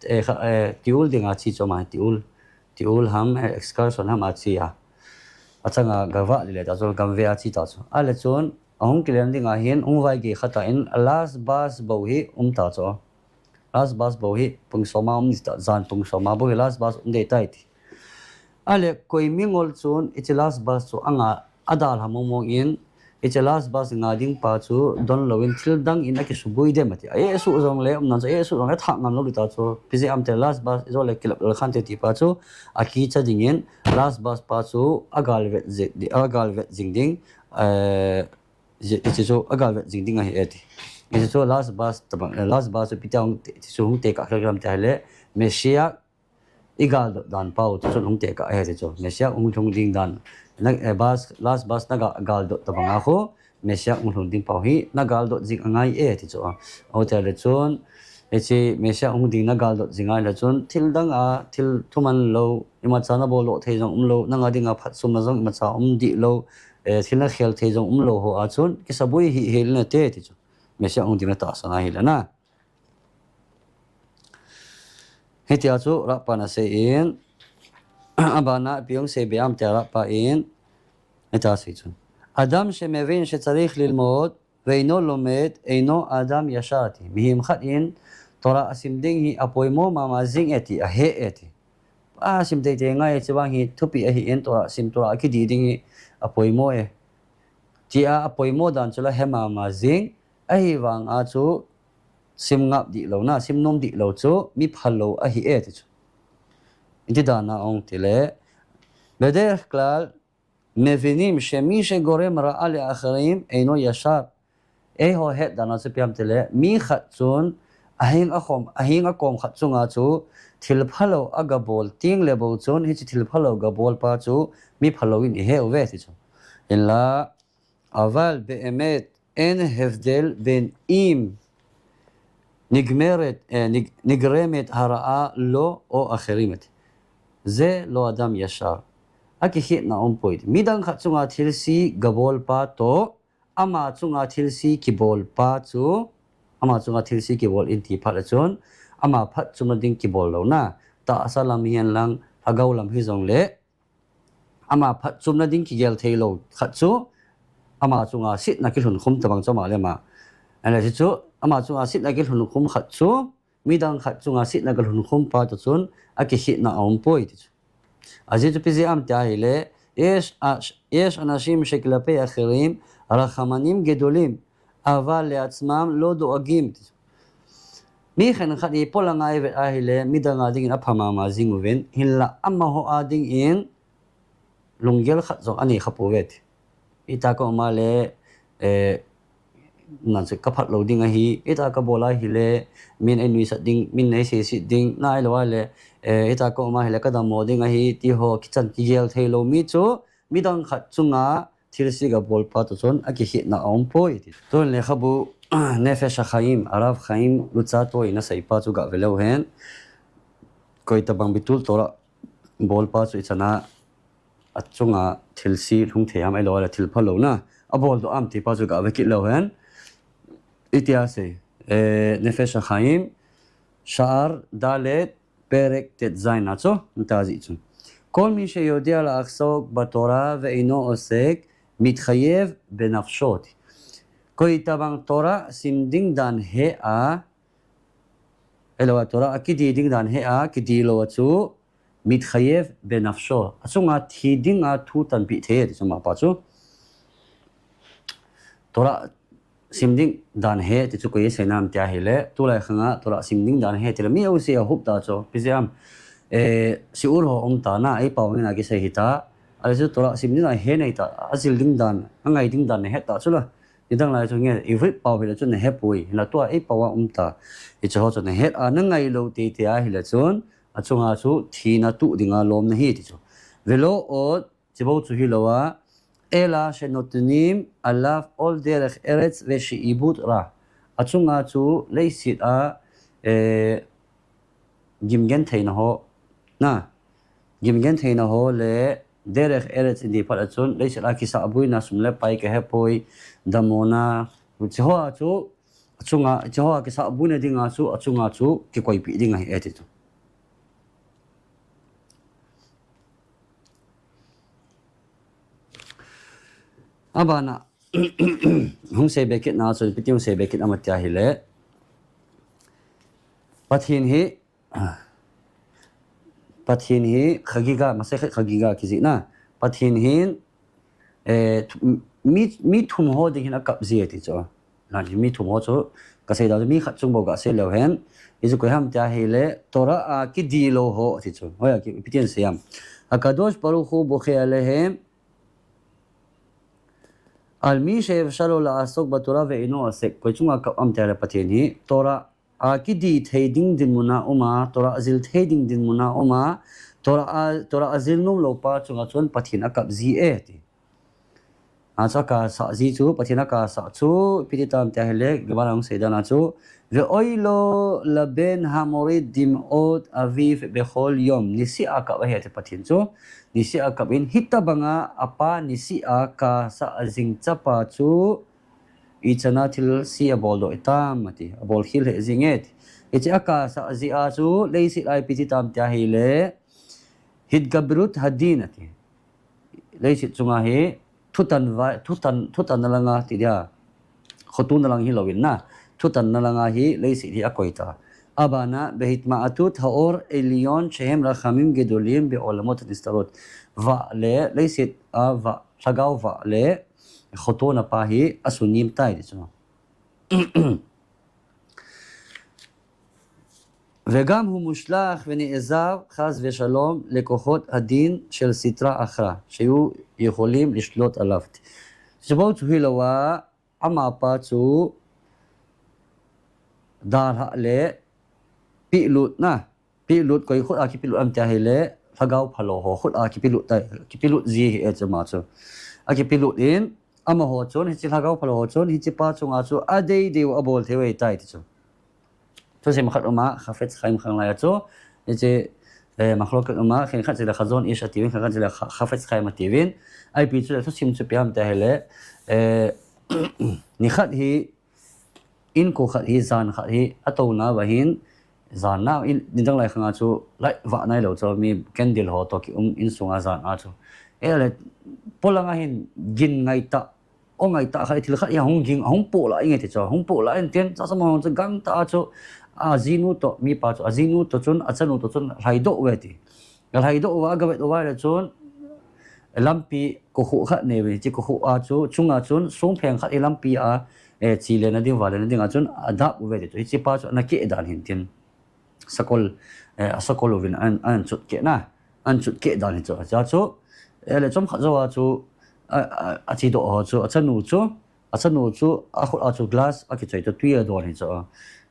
eh, kha, eh, tiul ding a che chu ama, tiul, tiul ham, eh, excursion ham a che a. Achanga gavah le le ta chu, gamvei a che ta chu. Ahile chun, ahung kile ding a hin, hung vaigei khat a in, last bus bou hi um ta chu. Last bus bou hi pung som a um ding ta, jan pung som a bou hi last bus um ding tai ti. Ahile koi mingol chun hiche last bus chu anga adalha mong mong in, hiche last bus nga ding pa chu don louvin thil dang in akisuboi dem ati. A, eh, suh jongle, umdan chu, eh, suh jongle thah ngam lou ding ta chu. Ipi jeh ham tia ahile last bus ijole kilap lel khan te ti pa chu akicha ding in last bus pa chu agalvet jing, agalvet jing ding, eh, Hiche chu agalvet jing ding ahi e ti. Hiche chu last verse tabang, last verse chu ipi tia hung te, hiche chu hung tekah kha ham tia ahile, Messiah igaldot dan pau chu chun hung tekah ahi ti chu. Messiah hung lhung ding dan. Na, eh, verse, last verse na ga, galdot tabang a khu, Messiah hung lhung ding pau hi na galdot jing angai e ti chu. Ahile chun, hiche Messiah hung ding na galdot jing ahile chun, thil dang a, thil thuman lou, imacha na bol doh thei jong umlou, nanga dinga phatchomna jong imacha um dih lou, eh, thil na khel thei jong umlou ho a chun, kisabui hih hel in ate ti chu. Messiah hung ding na tahsan ahile na. Hitia chu rappan asei in, abana ipi hung seibe ham tia rappan, hitia asei chun. אדם שמבין שצריך ללמוד ואינו לומד, אינו אדם ישר ti. Mihem khat in Torah asim ding hi apoimo mama jing e ti, ahe e ti. Asim teitei ngai e, chuvang hi thupi ahi in Torah sim, Torah akidih ding hi apoimo e. Tia apoimo dan chu la he mama jing, ahivang a chu sim ngap dih lou na, sim nom dih lou chu mi phalou ahi e ti chu. Iti dan a hung ti le, בדרך כלל מבינים שמי שגורם רעה לאחרים אינו ישר. Eiho het dan a chu ipi ham ti le, mi khat chun aheng akhom, aheng akom khat chunga chu thil phalou agabol teng le bou chun, hiche thil phalou gabol pa chu mi phalou in ihe uve ti chu. Hinla, אבל באמת אין הבדל בין אם נגמרת, אה, נג-, נגרמת הרעה לו או אחרים. זה לא אדם ישר. Akikhetna aumpoi. Midang khat chunga thilse gabol pa toh, ama chunga thilse kibol pa chu, ama chunga thilse kibol in ti phat le chun, ama phatchomna ding kibol lou na. Tahsa lam hihen lang, lhagao lam hijongle, ama phatchomna ding kigel thei lou khat chu, ama chunga setna kilhunkhum tabang chu ama le ama. Ahile chu, ama chunga setna kilhunkhum khat chu, midang khat chunga setna kilhunkhum pa toh chun, akikhetna aumpoi ti chu. Ajeh chu ipi jeh ham tia ahile, יש, יש אנשים שכלפי אחרים רחמנים גדולים, אבל לעצמם לא דואגים. Mi khenkhat hi polanga ivet ahile, midang a dingin apha mama jing uvin, hinla amaho a dingin lunggel khat jong anei khapouve ti. Ita ka um a le, eh, na chu ka phat lou ding ahi, ita ka bol ahile, min einuisat ding, min eiseiset ding, ahilou le, eh, ita ka um ahile ka dammo ding ahi, ti ho kichan kigel thei lou mi chu, midang khat chunga thilse gabol pa toh chun akikhetna aumpoi ti. Tun lekhabu, Nefesh HaChaim, Arav Chaim Luzzatto in asei pa chu gave leu hen. Koi tabang Bitul Torah bol pa chu ichan a achunga thilse lhung thei ham ahilou le thil phalou na abol doh ham ti pa chu gave kit leu hen. Iti asei, eh, Nefesh HaChaim, Sha'ar Dalet, פרק טז a chu, ita jih chu. כל מי שיודע לעסוק בתורה ואינו עוסק, מתחייב בנפשו. Koi tabang Torah sim ding dan he a, ahilou a Torah akidih ding dan he a, kidih lou a chu, מתחייב בנפשו. Achunga thi dinga thu tanpeh thei ti chu ama pa chu. Torah sim ding dan he ti chu koi asei nam tia ahile, tulai khanga Torah sim ding dan he ti le mi jouse ahop ta chu, ipi jeh ham, eh, shiur ho um ta na, eipao ngen a kisei hita, ahile chu Torah sim ding dan he nei ta, ajil ding dan, angai ding dan nahet ta chu la, nidang lai chu nge, Ivrit pao hile chu nahepoi, hinla tua eipao a um ta, hiche ho chu nahet a, nangai lou teitei ahile chun, achunga chu thina tuh dinga lom nahi ti chu. ולא עוד, Chibou chu hilou a, אלא שנותנים עליו עול דרך ארץ ושעבוד רע. Achunga chu leiset a, eh, gimgentheina ho, na, gimgentheina ho le דרך ארץ in ti phat a chun, leiset a kisahboina sum le pai kahepoi, damona, hiche ho a chu, achunga, hiche ho a kisahboina dinga chu, achunga chu kikoipeh ding ahi e ti chu. Abana, hung seibe kit na chun, ipi ti hung seibe kit ham tia ahile, Pathen hi, Pathen hi Chagiga, Masechet Chagiga kijih na. Pathen hin, eh, thu-, mi, mi thum ho ding hin akap ji e ti chu. Ahin mi thum ho chu, kasei dan chu mi khat chung bou gasei leu hen. Hichu koi ham tia ahile, Torah a kidih lou ho ti chu. Hoiya ki, ipi tin asei ham. הקדוש ברוך הוא בוכה עליהם, Al mi she'efshar lo la'asok baTorah ve'eino osek, koi chunga kap ham tia le Pathen hi, Torah a kidi thei ding dinmun a um a, Torah a zil thei ding dinmun a um a, Torah a, Torah a zil nom lo pa chunga chun Pathen a kap ji e ti. A chu a kasah ji chu, Pathen a kasah chu, ipi ti tam tia hile, Gemara hung sei dan a chu, Ve'oi lo laben hamorid dim'ot aviv bechol yom. Niseh a kap ahi ati Pathen chu. Niseh a kap in hitabanga apa niseh a kasah jing chapa chu ichana thilse abol doh itam ati. Abol khel hih jing e ti. Hiche a kasah ji a chu leiset a ipi ti tam tia hile. Hitgabrut hadin ati. Leiset chunga hi thutan vai, thutan, thutan na langa ti dia. Khotona lang hi loin na. Thutan na langa hi leiset hi akoi ta. Abana behitma'atut ha'or elyon shehem rachamim gedolim be'olamot hanestarot. Vah le, leiset a vah, lhagao vah le, khotona pa hi asunim tai ti chu. Vegam hu mushlach vene'ezav chas veshalom lekochot hadin shel sitra achra sheyu yecholim lishlot alav. Chubou chu hilou a amapa chu dalha le pilut na. Pilut koi khut a kipilut am tia hile lhagao phalou ho khut a kipilut tai, kipilut ji hi e chuma chu. A kipilut in amaho chun hiche lhagao phalou ho chun hiche pa chunga chu adeidei u abol thei u ahitai ti chu. Thusim khat uma, Chafetz Chaim khanglai a chu, hiche, eh, machloket uma, khenkhat chule Chazon Ish atiuvin, khenkhat chule Cha-, Chafetz Chaim atiuvin, ipi chule thusim chu ipi ham tia hile, eh, nikhat hi, inko khat hi, jan khat hi, atouna uva hin, jan na, in, nidang lai khanga chu, light vah nailou chu, mi candle ho toh kium insunga jan a chu. Ahile, polanga hin, gin ngaitah, O ngaitah khat, thil khat hi ahung ging, ahung poh lah inge ti chu, ahung poh lah in tin, chachama hung chu gangtah a chu, ajinu toh, mipa chu, ajinu toh chun, achanu toh chun, lhaidoh uve ti. Lhaidoh uva, agavet uva le chun, lampi kokhuh khat nei uve, hiche kokhuh a chu, chunga chun, songpheng khat hi lampi a, eh, chi lena ding, va lena ding a chun, adap uve ti chu, hiche pa chu, ana keh dan hin tin. Sakol, eh, asakol uvin an, an chut keh na, an chut keh dan hi chu. Acha chu, eh, le chomkhat jou a chu, a, a, achedoh ho chu, achanu chu, achanu chu, akhut a chu glass akichoi toh twi adon hi chu.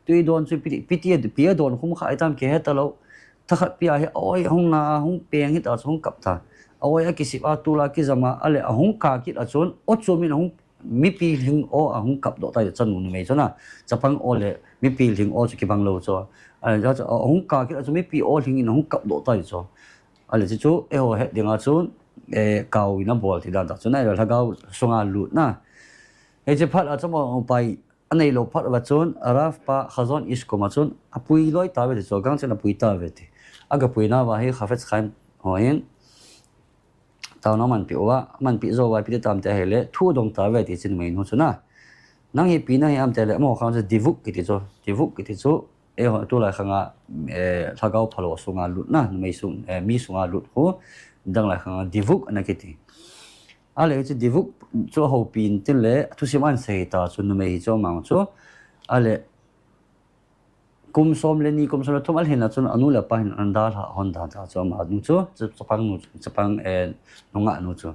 Twi don chu ipi, ipi ti, ipi adon khum kha itam kihe talou. Thakhat pi a hi, oi, hung na, hung peng hita chu hung kap ta. Oi, akisip a, tula kijam a, ahile, ahung kah kit a chun, o chu min ahung mipi lhing o ahung kapdoh tai, chanu numei chun a, chapang o le mipi lhing o chu kibang lou chu. Ahile chu, ahung kah kit a chu mipi o lhing in ahung kapdoh tai chu. Ahile chu chu, eiho het dinga chun, eh, kau in abol ti dan ta chun, ahile lhagao sunga lutna. Hiche phat a chu amaho upai anei lou phat uva chun, Rav pa Chazon Ish koma chun, apui loi tauve ti chu, gangchen apui tauve ti. Agapui nauva hi Chafetz Chaim hon, taona amanpeh uva, amanpeh jou uva, ipi ti tam tia hile, thu adong tauve ti chu numei nu chun a. Nang hi ipi nahi ham tia le, amaho khang chu divuk kiti chu, divuk kiti chu, eiho tulai khanga, eh, lhagao phalou sunga lutna, numei sung, eh, mi sunga lut khu, nidang lai khanga divuk ana kiti. Ahile hiche divuk chu ahoupi in tin le, thusim ahin sei ta chu numei hi chu amang chu. Ahile, kum som le ni, kum som le thum alhin a chun anu le apa hin ana dalha hon dan ta chu amanu chu, chu, chapang nu, chapang, eh, nungah nu chu.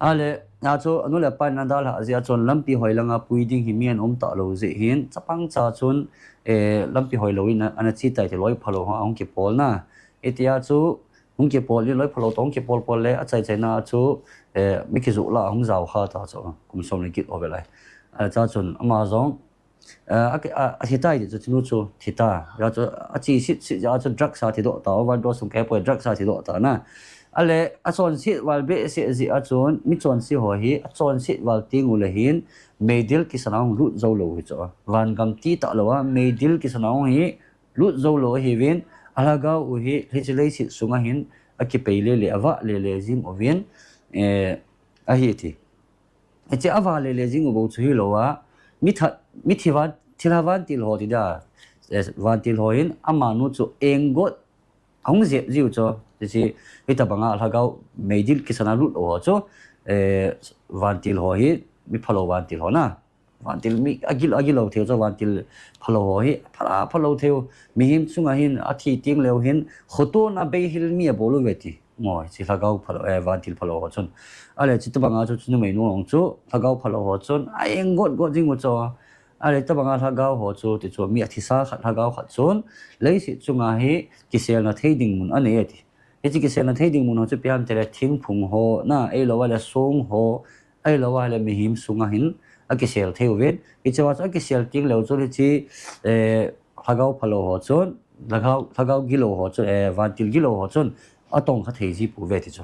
Ahile, a chu anu le apa hin ana dalha jeh a chun lampi hoi langa pui ding hi mi ana um talou jeh hin, chapang cha chun, eh, lampi hoi lou in ana che tai ti loi phalou ho ahung kipol na. Hitia chu, hung kipol in loi phalou toh hung kipol pol le, achai chaina chu, eh, mi kijoh lah a hung jao kha ta chu, kum som le get ho vel lai. Acha chun, ama jong, eh, a, a, athi tai ti chu, chinu chu, thi ta. Hia chu, ache sit sit jeh a chu, drugs a thidoh ta, overdose hung kipoi, drugs a thidoh ta na. Ahile, achonset val behseh jeh a chun, mi chonse ho hi, achonset val teng u le hin, meidil kisan a hung lut jou lou hi chu. Vangam ti talou a, meidil kisan a hung hi, lut jou lou ahiuvin, alhagao u hi, hiche leiset sunga hin, akipei lele, avah lele jing uvin, eh, ahi ti. Hiche avah lele jing u bou chu hilou a, mi that, mithi van, thilha vantil ho ti dia, eh, vantil ho hin, amanu chu enggot, ahung jep jiu chu, hiche, hitabanga alhagao, meidil kisan a lut ho chu, eh, vantil ho hi, mi phalou vantil ho na. Vantil mi, agil, agilou thei chu, vantil phalou ho hi, phala, phalou thei u, mihem chunga hin, athi teng leu hin, khotona beihil mi abol uve ti. Mo, hiche lhagao phalou, eh, vantil phalou ho chun. Ahile, chuti banga chu, chu numei nu jong chu, lhagao phalou ho chun, a-eng got got jing u chu. Ahile, tabanga lhagao ho chu, ti chu, mi athisa khat, lhagao khat chun, leiset chunga hi, kiselna thei ding mun anei ati. Hiche kiselna thei ding mun ho chu ipi ham itile thingphung ho, na, ahilou ahile song ho, ahilou ahile mihem sunga hin, akisel thei uvin. Hichea chu akisel teng leu chun hiche, eh, lhagao phalou ho chun, lhagao, lhagao gilou ho chun, eh, vantil gilou ho chun, atongkha thei ji pouve ti chu.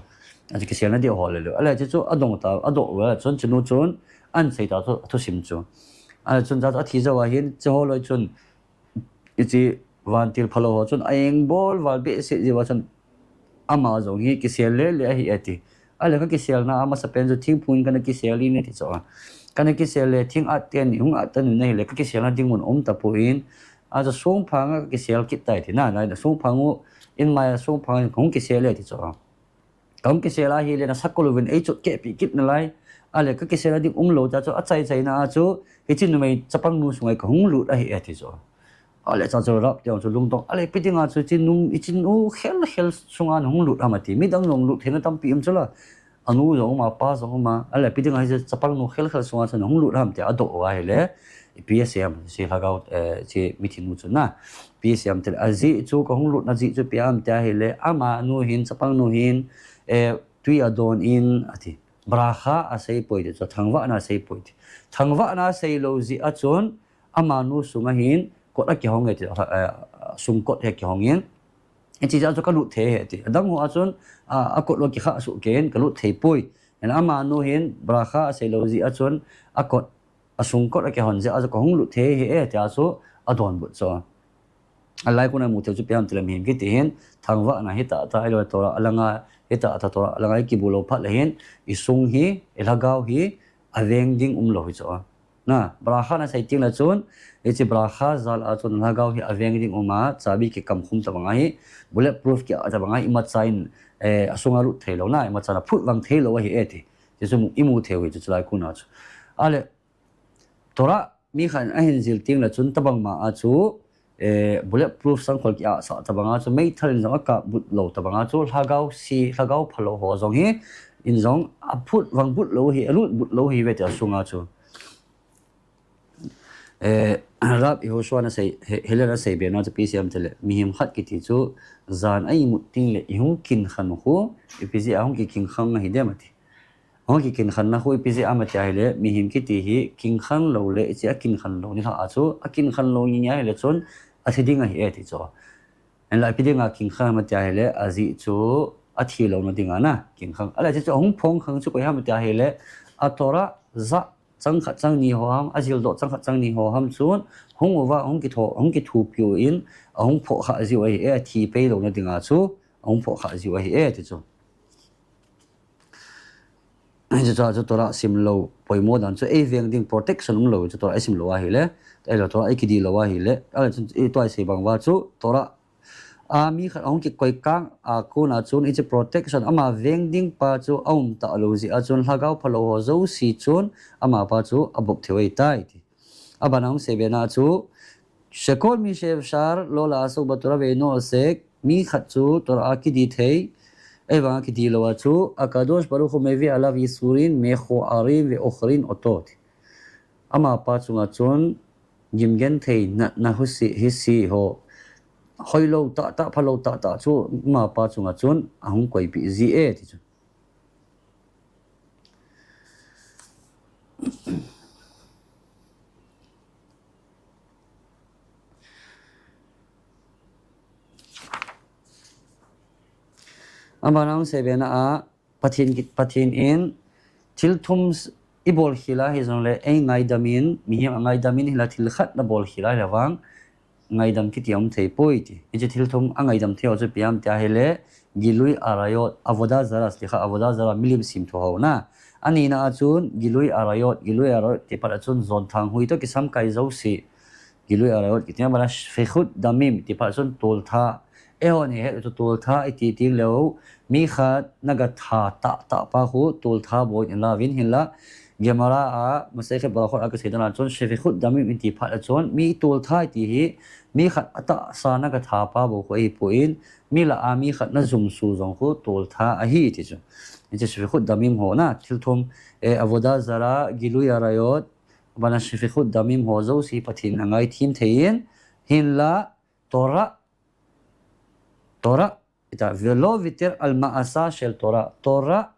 Achu kiselna ding ho le lou. Ahile hiche chu adong ta, adoh uva chun, chunu chun, ahin sei ta chu, athusim chu. Ahile chun, athi jou a hin, hiche ho loi chun, hiche vantil phalou ho chun, a-eng bol val behseh jeh uva chun, ama jong hi kisel le le ahi ati. Ahile kakiselna amasapen chu thingphung in kana kisel in ati chu. Kana kisel le thing at ten, hung at ten ahile kakiselna ding mun um tapon, achu songphanga kakisel kit tai ati na, na, songphang u, in maiya songphang in kahung kisel e ati chu. Kahung kisel ahile nasakol uvin eichot kehpeh kit nalai. Ahile kakiselna ding umlou tia chu achai chaina a chu, hiche numei chapang nu sunga kahung lut ahi ati chu. Ahile chua chu Rav te jong chu lungdong. Ahile ipi dinga chu hiche nu, hiche nu khel khel sunga nahung lut ham ati. Midang jong lut theina tampi um chula. Anu jong um a, apa jong um a. Ahile ipi dinga hiche chapang nu khel khel sunga chu nahung lut ham tia adoh uva ahile, ipi asei ham, hiche lhagao, eh, hiche mithi nu chun na. Ipi asei ham itile, ajeh chu kahung lutna jeh chu ipi ham tia ahile, amanu hin, chapang nu hin, eh, twi adon in ati. Bracha asei poi ti chu, thangvahna asei poi ti. Thangvahna asei lou jeh a chun, amanu sunga hin kot akihong e ti, eh, songkot hi akihong in. Hiche jeh a chu kalut thei ahi ati. Adang ho a chun, a, akot lou kikhah soh kei in, kalut thei poi. Ahile amanu hin, bracha asei lou jeh a chun, akot, asongkot akihon jeh a chu kahung lut thei ahi e tia chu adonbut chu. Alai kona imu theiu chu ipi ham itile mihem kiti hin, thangvahna hitah tah, ahilou Torah langa, hitah tah Torah langa ikibu lou phat le hin, isong hi, ilhagao hi, aveng ding umlou hi chu. Na, bracha nasei teng le chun, hiche bracha jal a chun lhagao hi aveng ding um a, chabi kikamkhum tabang ahi, bullet proof kia tabang ahi, imacha in, eh, asunga lut theilou na, imacha in aphut vang theilou ahi e ti. Hichu imu theiu hi chu, chulai kona chu. Ahile, Torah mi khat in ahin jil teng le chun tabang ma a chu, eh, bullet proof sangkhol kiahsah tabang a chu, meithal in jong akap but lou tabang a chu, lhagao se, lhagao phalou ho jong hi, in jong aphut vang but lou hi, alut but lou hi ve ti asunga chu. Eh, Rav Yehoshua in asei, he, Hillel in asei bena chu ipi asei ham itile, mihem khat kiti chu, jan a imut teng le ihung kinkhan u khu, ipi jeh a hung kikinkhan ahi dem ati. Hung kikinkhanna khu ipi jeh ham ati ahile, mihem kiti hi kinkhan lou le, hiche akinkhan lou nilhah a chu, akinkhan lou nini ahile chun, athi ding ahi e ti chu. Hinla ipi dinga kinkhan ham ati ahile, ajeh chu, athi louna dinga na, kinkhan. Ahile hiche chu ahung phongkhang chu koi ham ati ahile, a Torah jah chang khat chang ni ho ham, ajildoh chang khat chang ni ho ham chun, hung uva, hung kitho, hung kithopiu in, ahung phoh khah jiu ahi e, athi pei louna dinga chu, ahung phoh khah jiu ahi e ti chu. Hiche chu, chu Torah simlou poimo dan chu, eiveng ding protection umlou chu Torah isim lou ahile, ahilou Torah ikidi lou ahile, ahile chun itua isei bang uva chu Torah a mi khat ahung kikoi kang a kona chun hiche protection ama veng ding pa chu aum talou jeh a chun lhagao phalou ho jouse chun amapa chu abop theiu ahitai ti. Abana hung sei bena chu, שכל מי שאפשר לא לעסוק בתורה ואינו עוסק, mi khat chu Torah a kidi thei, ahivang a kidi lou a chu, הקדוש ברוך הוא מביא עליו יסורים מכוערים ועוקרים אותו. Amapa chunga chun, gimgenthei natna husi, hisi ho, hoilou tahtah, phalou tahtah chu, amapa chunga chun, ahung koipeh ji e, ti chu. Abana hung sei bena a, Pathen ki-, Pathen in thil thum s-, ibolkhel a hijongle, eingaidam in, mihem angaidam in, hinla thil khat nabolkhel a hile vang, ngaidam kiti aum thei poi ti. Hiche thil thum angaidam thei ho chu ipi ham tia ahile, גילוי עריות, עבודה זרה, סליחה, עבודה זרה, milim semthu ho na. Anina a chun, גילוי עריות, גילוי עריות ti phat a chun, jonthang hui toh kisamkai jouse. גילוי עריות kiti, abana שפיכות דמים ti phat a chun, toltha. Eihon ihet u chu toltha iti teng leu, mi khat naga tha tahtah pa khu, toltha bou in ilauvin hinla, Gemara a, Masechet Berachot a kasei dan a chun, Shefichut Damim in ti phat a chun, mi toltha ti hi, mi khat atahsa na katha pa bou khu ahipoi, mi lah a mi khat na jumsu jong khu toltha ahi ti chu. Hiche Shefichut Damim ho na, thil thum, eh, Avodah Zarah, Gilui Arayot, abana Shefichut Damim ho jouse Pathen in angaithem thei in, hinla, Torah, Torah, ita, velo viter al ma'asa shel Torah. Torah,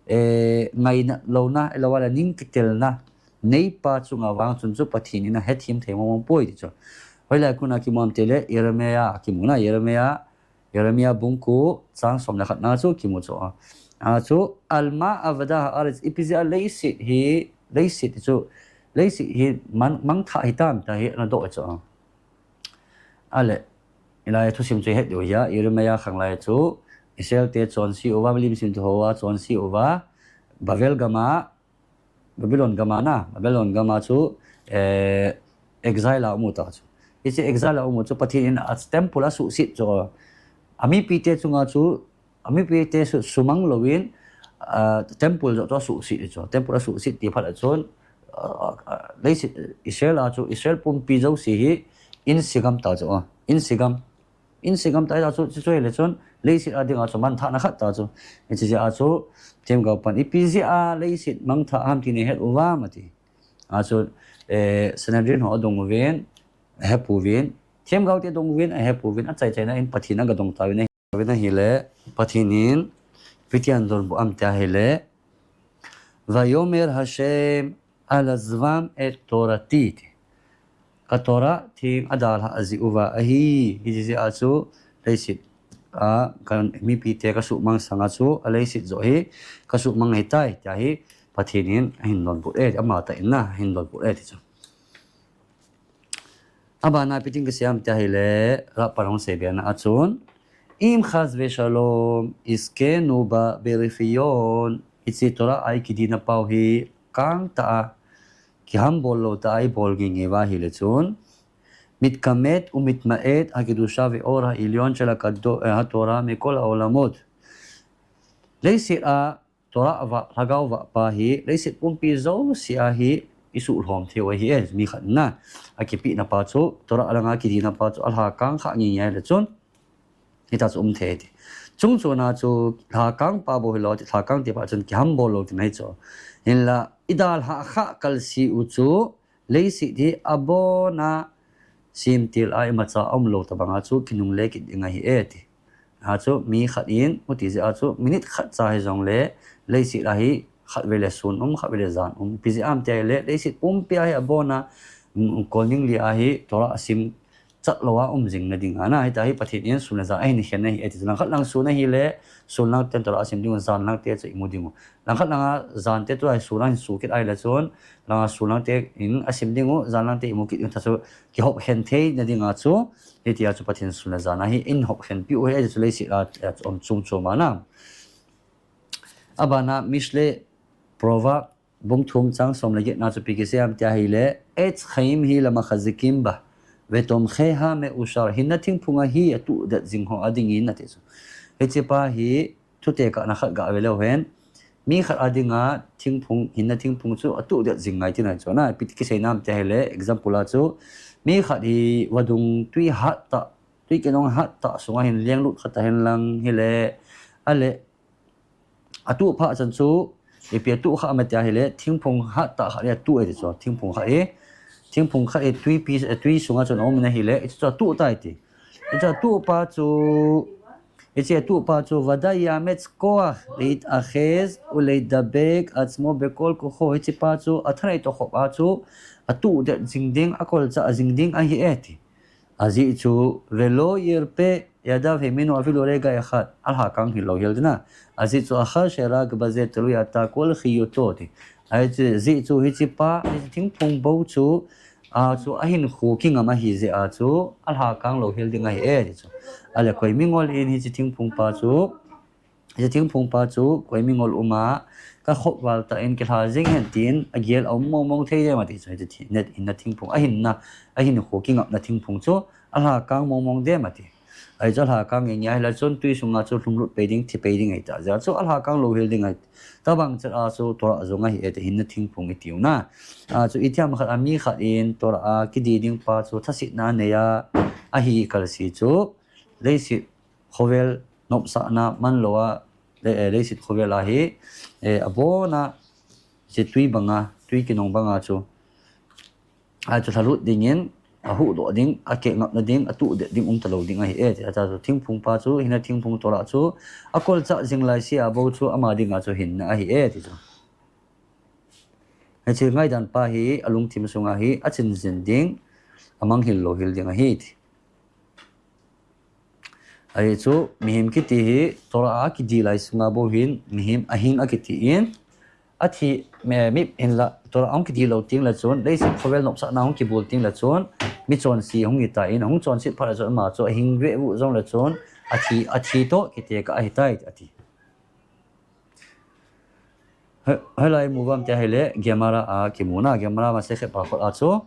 eh, ngaina louna, ahilou le ning kitelna neipa chunga vang chun chu Pathen in ahethem thei mong mong poi ti chu. Hoilai a kon a kimu ham tile, Jeremiah a kimu na, Jeremiah, Jeremiah bung ko chang som le khat na chu kimu chu. A chu, al ma avada ha'aretz, ipi jeh a leiset hi, leiset chu, leiset hi mang, mangthah hitam ti hi ana doh chu. Ale, hilai a thusim chu ihet diu ahi, Jeremiah khang lai chu, Israel te chonse uva, milim simthu hoa chonse uva, Babel gam a, Babylon gam a na, Babylon gam a chu, eh, exile a um u ta chu. Hiche exile a um u chu Pathen in a temple asuhset chu. Amipi te chunga chu, amipi te chu sumang louvin, ah, temple joh chu asuhset chu. Temple asuhset ti phat a chun, ah, ah, leiset Israel a chu, Israel pumpi jouse hi insigam ta chu, ah, insigam. Insigam ta chu, chu, chu hile chun, leiset a dinga chu mangthahna khat ta chu. Hiche jeh a chu, themgao pan ipi jeh a leiset mangthah ham ti neihet uvam ati. A chu, eh, Sanhedrin ho adong uvin, ahepouvin. Themgao te adong uvin, ahepouvin, achaichaina in Pathen in agadong tauvin, ahi, tauvin ahile, Pathen in, ipi ti adonbut ham ti ahile, Vayomer Hashem, al azvam et torati. Ka Torah theng adalhah jeh uva ahi, hiche jeh a chu leiset a ka mipi te kasuhmang sanga chu aleiset joh hi kasuhmang ahitai, tia hi Pathen in ahin donbut e, amatah in na, ahin donbut e ti chu. Abana ipi tin kasei ham ti ahile, Rav pan ahung seibe na a chun, Im chas veshalom, iskenu ba berefion, hiche Torah a ikidina pau hi kang tah a, kihambol lou tah a ibol ngeingei uva ahile chun, mitkamed umitma'ed hakedusha ve'or ha'elyon shel hakado-, eh, haTorah mekol ha'olamot. Leiset a Torah vah, lhagao vah pa hi, leiset pumpi jouse a hi isuhlhom theiu ahi e, mi khat na. Akipehna pa chu, Torah langa kidina pa chu, alhakang kha ngeingei le chun, hitia chu um thei ti. Chungchona chu, lhakang pa bou hilou ti, lhakang ti pa chun kihambol lou tina ahi chu. Hinla, idalhah kha kalseh u chu, leiset hi abona semtil a imacha aumlou tobanga chu kinungle kit ding ahi e ti. A chu mi khat in, huti jeh a chu minute khat cha hijongle, leiset a hi khatvei le sun um, khatvei le jan um. Ipi jeh ham ti ahile, leiset pumpi a hi abona, um, kolning li a hi Torah asim chat lou a um jing na dinga na, hitia hi Pathen in sun le jan ahin khen ahi e ti chu. Langkhat lang sun ahile, sun lang ten Torah asim dingu, jan lang te chu imu dingu. Langkhat langa jan te chu ahi sun ahin su kit ahile chun, langa sun lang te in asim dingu, jan lang te imu kit ding, hitia chu kihopkhen theina dinga chu, hitia chu Pathen sun le jan a hi ahin hopkhenpeh u ahi e ti chu leiset a, a chu um chom chom a na. Abana Mishle, Proverb, bung thum chang som le get na chu ipi kisei ham ti ahile, Etz chaim hi lemachzikim ba, vetomcheha meushar, hinna thingphung ahi atuhdet jing ho adingin ati chu. Hiche pa hi thutekahna khat gave leu hen, mi khat a dinga thingphung, hinna thingphung chu atuhdet jing ngai tina ahi chu na, ipi ti kisei nam ti ahile, example a chu, mi khat hi vadung twi hattah, twi kinung hattah sunga hin lenglut khat ahin lang hile, ale, atuh phat chan chu, ipi atuh kha ham ti ahile, thingphung hattah khat hi atuh e ti chu, thingphung khat hi, thingphung khat hi twipi, twi sunga chun aum in ahile, hiche chu atuh tai ti. Hiche atuh pa chu, hiche atuh pa chu, vadai yametz koach leitachez uleidabek atzmo bekol kocho, hiche pa chu, athanei tokhop a chu, atuhdet jing ding, akolchah jing ding ahi e ti. Ajeh chu, velo yirpe yadav mimenu afilu rega echad, alhakang hilou hel tina. Ajeh chu, achar sherak baze talui ata kol chiyuto ti. Ajeh chu, hiche pa, hiche thingphung bou chu, a chu ahinkho kingam ahi jeh a chu, alhakang lou hel ding ahi e ti chu. Ale koi mingol in hiche thingphung pa chu, hiche thingphung pa chu, koi mingol um a, kakhop val tah in kilha jing hen tin, agel aum mong mong thei dem ati chu, hiche thi-, net hinna thingphung, ahinna, ahinkho kingapna thingphung chu, alhakang mong mong dem ati. Ahi chu alhakang nge nge ahile chun tui sunga chu lhumlut pei ding, thi pei ding ahi ta. Ajeh chu alhakang louhel ding ahi. Tabang chet a chu Torah jong ahi e ti, hinna thingphung itiu na. A chu itiham khat a mi khat in Torah a kidi ding pa chu thasetna anei a, ahi kalsi chu leiset khovel nopsahna manlou a, le, eh, leiset khovel a hi, eh, abona, hiche tui banga, tui kinong banga chu, a chu lhalut dingin, ahuhdoh ding, akeh ngapna ding, atuhdet ding umtalou ding ahi e, ti a chu thingphung pa chu, hinna thingphung Torah chu, akolchah jing laise a bou chu, ama dinga chu hinna ahi e, ti chu. Hiche ngaidan pa hi, alungthim sunga hi, achinjin ding, amanghil louhel ding ahi ti. Ahi chu, mihem kiti hi, Torah a kidi lai sunga bou hin, mihem ahing akiti in, athi, mi, mi hinla, Torah a hung kidi lou tengle chun, leiset khovel nopsahna hung kibol tengle chun, michonse hung hitan, ahung chonset phat le chun, ama chu ahing veu jongle chun, athi, athi toh kitekah ahitai, ati. He, helai imu uvam tia ahile, Gemara a kimu na, Gemara Masechet Brachot a chu,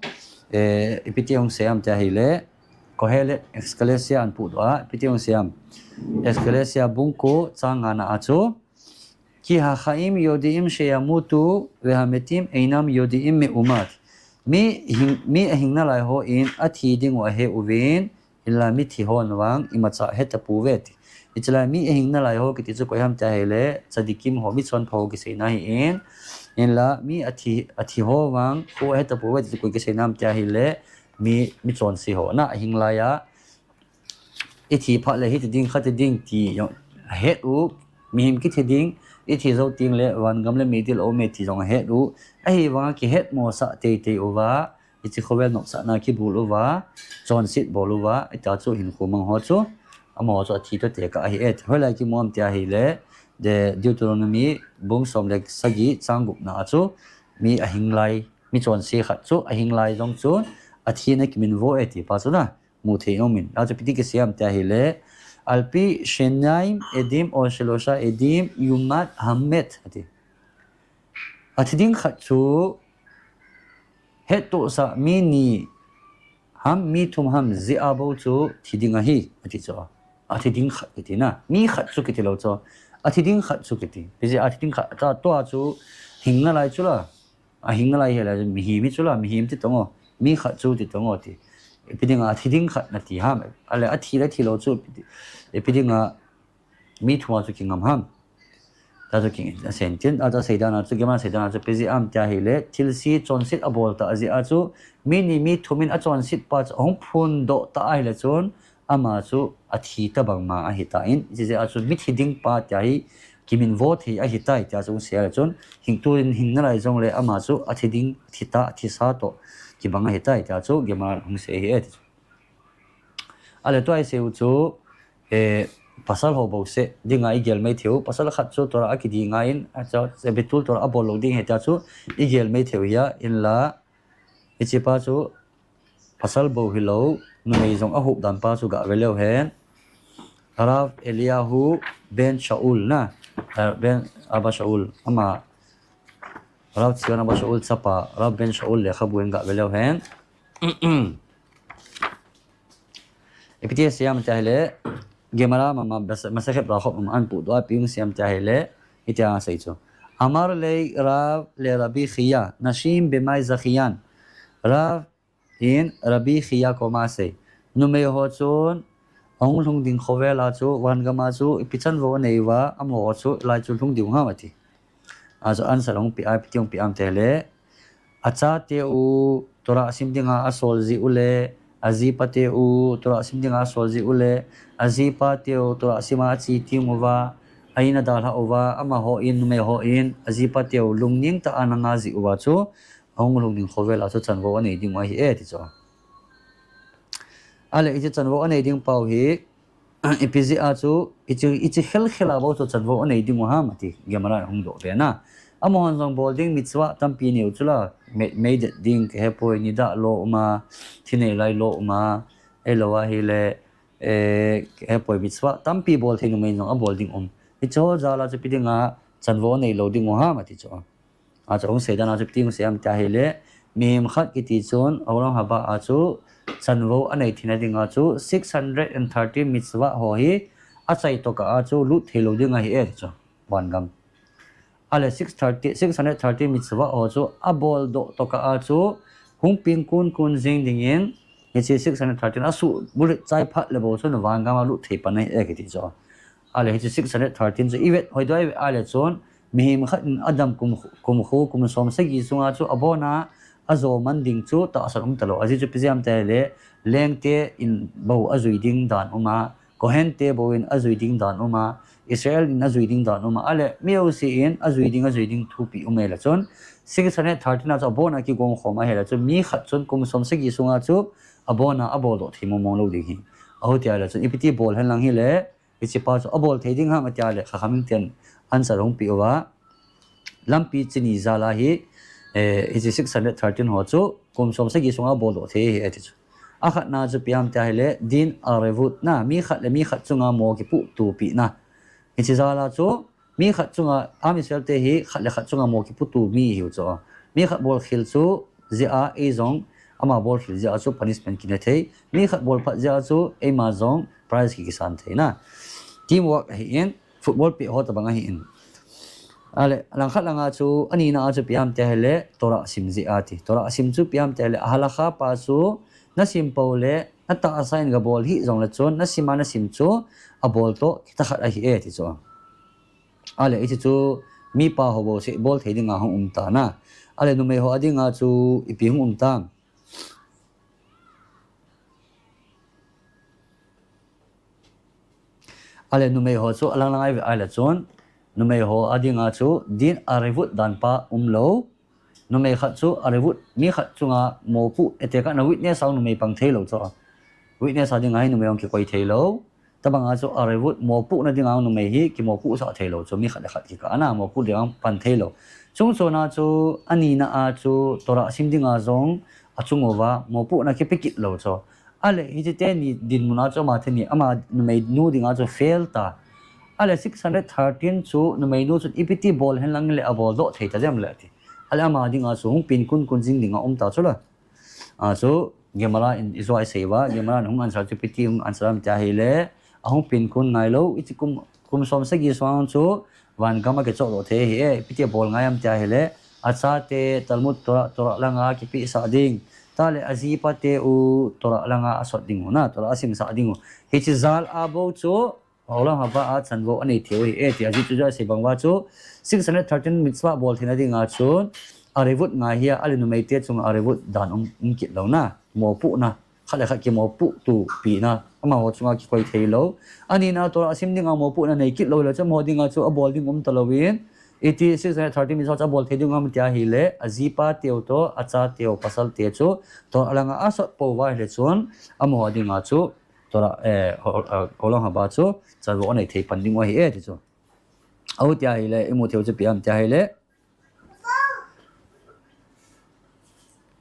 eh, ipi ti hung sei ham tia ahile, Kohelet Ekklesia ahin pudoh a, ipi ti hung sei ham. Ekklesia bung ko chang ngana a chu, Ki hachaim yodeim sheyamutu vehametim einam yodeim meumat. Mi hing, mi ahing nalai hon athi dingu ahe uvin, hinla mithi hon vang imacha ahetapouve ti. Hichelai mi ahing nalai ho kiti chu koi ham tia ahile, tzadikim ho, michonpha ho kiseina ahin, hinla mi athi, athi ho vang koi ahetapouve ti chu koi kiseina ham tia ahile, mi, michonse ho na ahing laiya, ithi phat le hiti ding, khati ding ti jong ahet u, mihem kithi ding, ithi jou tengle vangam le meidil aume ti jong ahet u, ahivanga kihetmosah teitei uva, hiche khovel nopsahna kibol uva, chonset bol uva, hitia chu hinkho mang ho chu, amaho chu athi toh tekah ahi e. Hoilai kimu ham tia ahile, Deuteronomy bung som le sagi chang gupna a chu, mi ahing lai, michonse khat chu ahing lai jong chun athina kiminvo e ti pa chu na, mu thei aumin. A chu ipi ti kisei ham tia ahile, Al pi shenayim edim o shelosha edim yumat hamet, ati. Athi ding khat chu hettohsah mi ni ham, mi thum ham jeh a bou chu thi ding ahi, ati chu. Athi ding khat kiti na, mi khat chu kiti lou chu. Athi ding khat chu kiti. Hijeh a athi ding khat, tua chu hing nalai chu la. Ahing nalai hile, mihem hi chu la, mihem ti tong o. Mi khat chu ti tong o ti. Ipi dinga athi ding khat nati ham. Ahile athi le thi lou chu, ipi dinga mi thum a chu kingam ham. Tua chu ki, asei tin, a chu asei dan a chu, Gemara asei dan a chu, ipi jeh ham tia ahile, thilse chonset abol tah jeh a chu, mi ni mi thum in achonset pa chu ahung phondoh tah ahile chun, ama chu athi tobang ma ahitan, hijeh a chu mithi ding pa tia hi kiminvo thei ahitai tia chu hung sei a le chun, hing tuin hing nalai jongle ama chu athi ding, athi ta, athisa toh kibang ahitai tia chu Gemara hung sei ahi e ti chu. Ahile tua isei u chu, eh, pasal ho bouseh dinga igel mai thei u, pasal khat chu Torah a kidi ngai in, a chu, eh, bitul Torah abol lou ding ahi tia chu igel mai thei u ahi a, hinla, hiche pa chu pasal bou hilou, numei jong ahup dan pa chu gah ve leu hen. Rav Eliyahu ben Shaul na, eh, ben Abba Shaul, ama, Rav Zion Abba Shaul chapa, Rav ben Shaul lekhabu in gah ve leu hen. Ipi ti asei ham tia ahile, Gemara mama, Masechet Brachot mama ahin pudoh a, ipi hung sei ham tia ahile, hitia asei chu. Amar lei Rav le Rabbi Chiya, nashim bimai zachiyan. Rav in Rabbi Chiya koma asei, numei ho chun ahung lhung ding khovel a chu, vangam a chu ipi chanvo anei uva, amaho chu lai chu lhung diu ham ati. A chu answer hung pe a, ipi ti hung pe ham tia ahile, achate u Torah sim dinga asol jeh u le, ajipate u Torah sim dinga asol jeh u le, ajipate u Torah sim a ache teng uva, a in adalhah uva, amaho in, numei ho in, ajipate u lungning tah a ana nga jeh uva chu, ahung lhung ding khovel a chu chanvo anei ding u ahi e ti chu. Ahile hiche chanvo anei ding pau hi, ipi jeh a chu, hiche, hiche khelkhel a bou chu chanvo anei ding u ham ati, Gemara in hung doh ve na. Amahon jong bol ding mitzvah tampi anei u chu la, mei, meidet ding, kahepoi, nidah lo um a, thinei lai lo um a, ahilou ahile, eh, kahepoi, mitzvah tampi bol thei numei jong abol ding um. Hiche ho jal a chu ipi dinga chanvo anei lou ding u ham ati chu. A chu hung sei dan a chu ipi ti hung sei ham tia ahile, Mihem khat kiti chun, Olam Haba a chu, chanvo anei theina dinga chu, six hundred and thirty mitzvah ho hi, achai tokah a chu, lut thei lou ding ahi e, chu. Vangam. Ale six thirty, six hundred thirty mitzvah ho chu, abol doh tokah a chu, hung peng kun kun jing dingin, hiche six hundred thirty asuh bullet chai phat le bou chun, vangam a lut thei pan ahi e, kiti chu. Ale hiche six hundred thirty chu, i vet hoi doh i vet ale chun, mihem khat in adam kum, kum khu, kum som sagi sunga chu, abona, ajo man ding chu, tahsan um talou. Ajeh chu ipi jeh ham tia ahile, lengte in bou ajui ding dan um a, Kohen te bou in ajui ding dan um a, Israel in ajui ding dan um a, ale mi jouse in ajui ding, ajui ding thupi um ahile chun, six hundred thirty a chu abona kigong khom ahile chun, mi khat chun kum som sagi sunga chu abona abol doh thei mong mong lou ding hi. Ahu tia ahile chun, ipi ti bol hen lang hile, hiche pa chu abol thei ding ham tia ahile, Chachamim ten answer hung pe uva. Lampi chini jal a hi, eh, hiche six hundred thirty ho chu, kum som sagi sunga bol doh thei ahi e ti chu. Akhatna chu ipi ham tia ahile, din arevut na, mi khat le mi khat chunga mo kipuh tupeh na. Hiche jal a chu, mi khat chunga, Am Israel te hi khat le khat chunga mo kipuh tu mi ihiu chu. Mi khat bol khel chu, jeh a, ei jong, ama bol khel jeh a chu punishment kine thei. Mi khat bol phat jeh a chu, eima jong prize ki, kisan thei na. Teamwork ahi in, football peh ho tabang ahi in. Ale, langkhat langa chu, anina a chu ipi ham tia ahile, Torah sim jeh a ti. Torah sim chu ipi ham tia ahile, halakha pa chu, nasim pou le, natahsa in gabol hih jongle chun, nasim a nasim chu, abol toh, kitah khat ahi e ti chu. Ale, hiche chu, mipa ho bou seh bol thei dinga hung um ta na. Ale, numei ho a dinga chu, ipi hung um tam. Ale, numei ho chu alang lang a i vet ahile chun, numei ho a dinga chu din arevut dan pa um lou. Numei khat chu arevut, mi khat chunga mopuh, etekah na witness a numei pang thei lou chu. Witness a dinga hi numei jong kikoi thei lou. Tabanga chu arevut mopuh na dinga numei hi kimopuh sah thei lou chu, mi khat le khat kikah a na mopuh dinga pan thei lou. Chung chona chu anina a chu Torah sim dinga jong achung uva mopuh na kipe kit lou chu. Ale, hiche teni dinmun a chu ama theni, ama numei nu dinga chu fail ta. Ale, six hundred thirty chu numei nu chun ipi ti bol hen lang le abol doh thei ta dem le ti. Ale, ama dinga chu hung peng kun kun jing dinga um ta chu la. A chu, Gemara in i jo a i sei uva, Gemara in hung answer chu ipi ti hung answer ham tia ahile, ahung peng kun ngai lou, hiche kum, kum som sagi sunga chu, vangam a kichoh doh thei ahi e, ipi ti abol ngai ham tia ahile, achate, Talmud Torah, Torah langa kipeh sah ding. Tale ajipa te u Torah langa asot ding u na, Torah asim sah ding u. Hiche jal a bou chu, Olam Haba a chanvo anei thei u ahi e, ti ajeh chu jo a i sei bang uva chu, six hundred thirty mitzvah bol theina dinga chun, arevut ngai hi a, ale numei te chunga arevut dan um, um kit lou na, mopuh na. Khat le khat kimopuh tupeh na, amaho chunga kikoi thei lou. Anina Torah sim dinga mopuh na nei kit lou le chu, amaho dinga chu abol ding um talou in, iti six hundred thirty mitzvah chu abol thei ding ham tia ahile, ajipa teu toh, acha teu, pasal te chu, Torah langa asot pou va ahile chun, amaho dinga chu, Torah, eh, Olam Haba chu, chanvo anei thei pan ding u ahi e ti chu. Ahu tia ahile, imu thei u chu ipi ham tia ahile,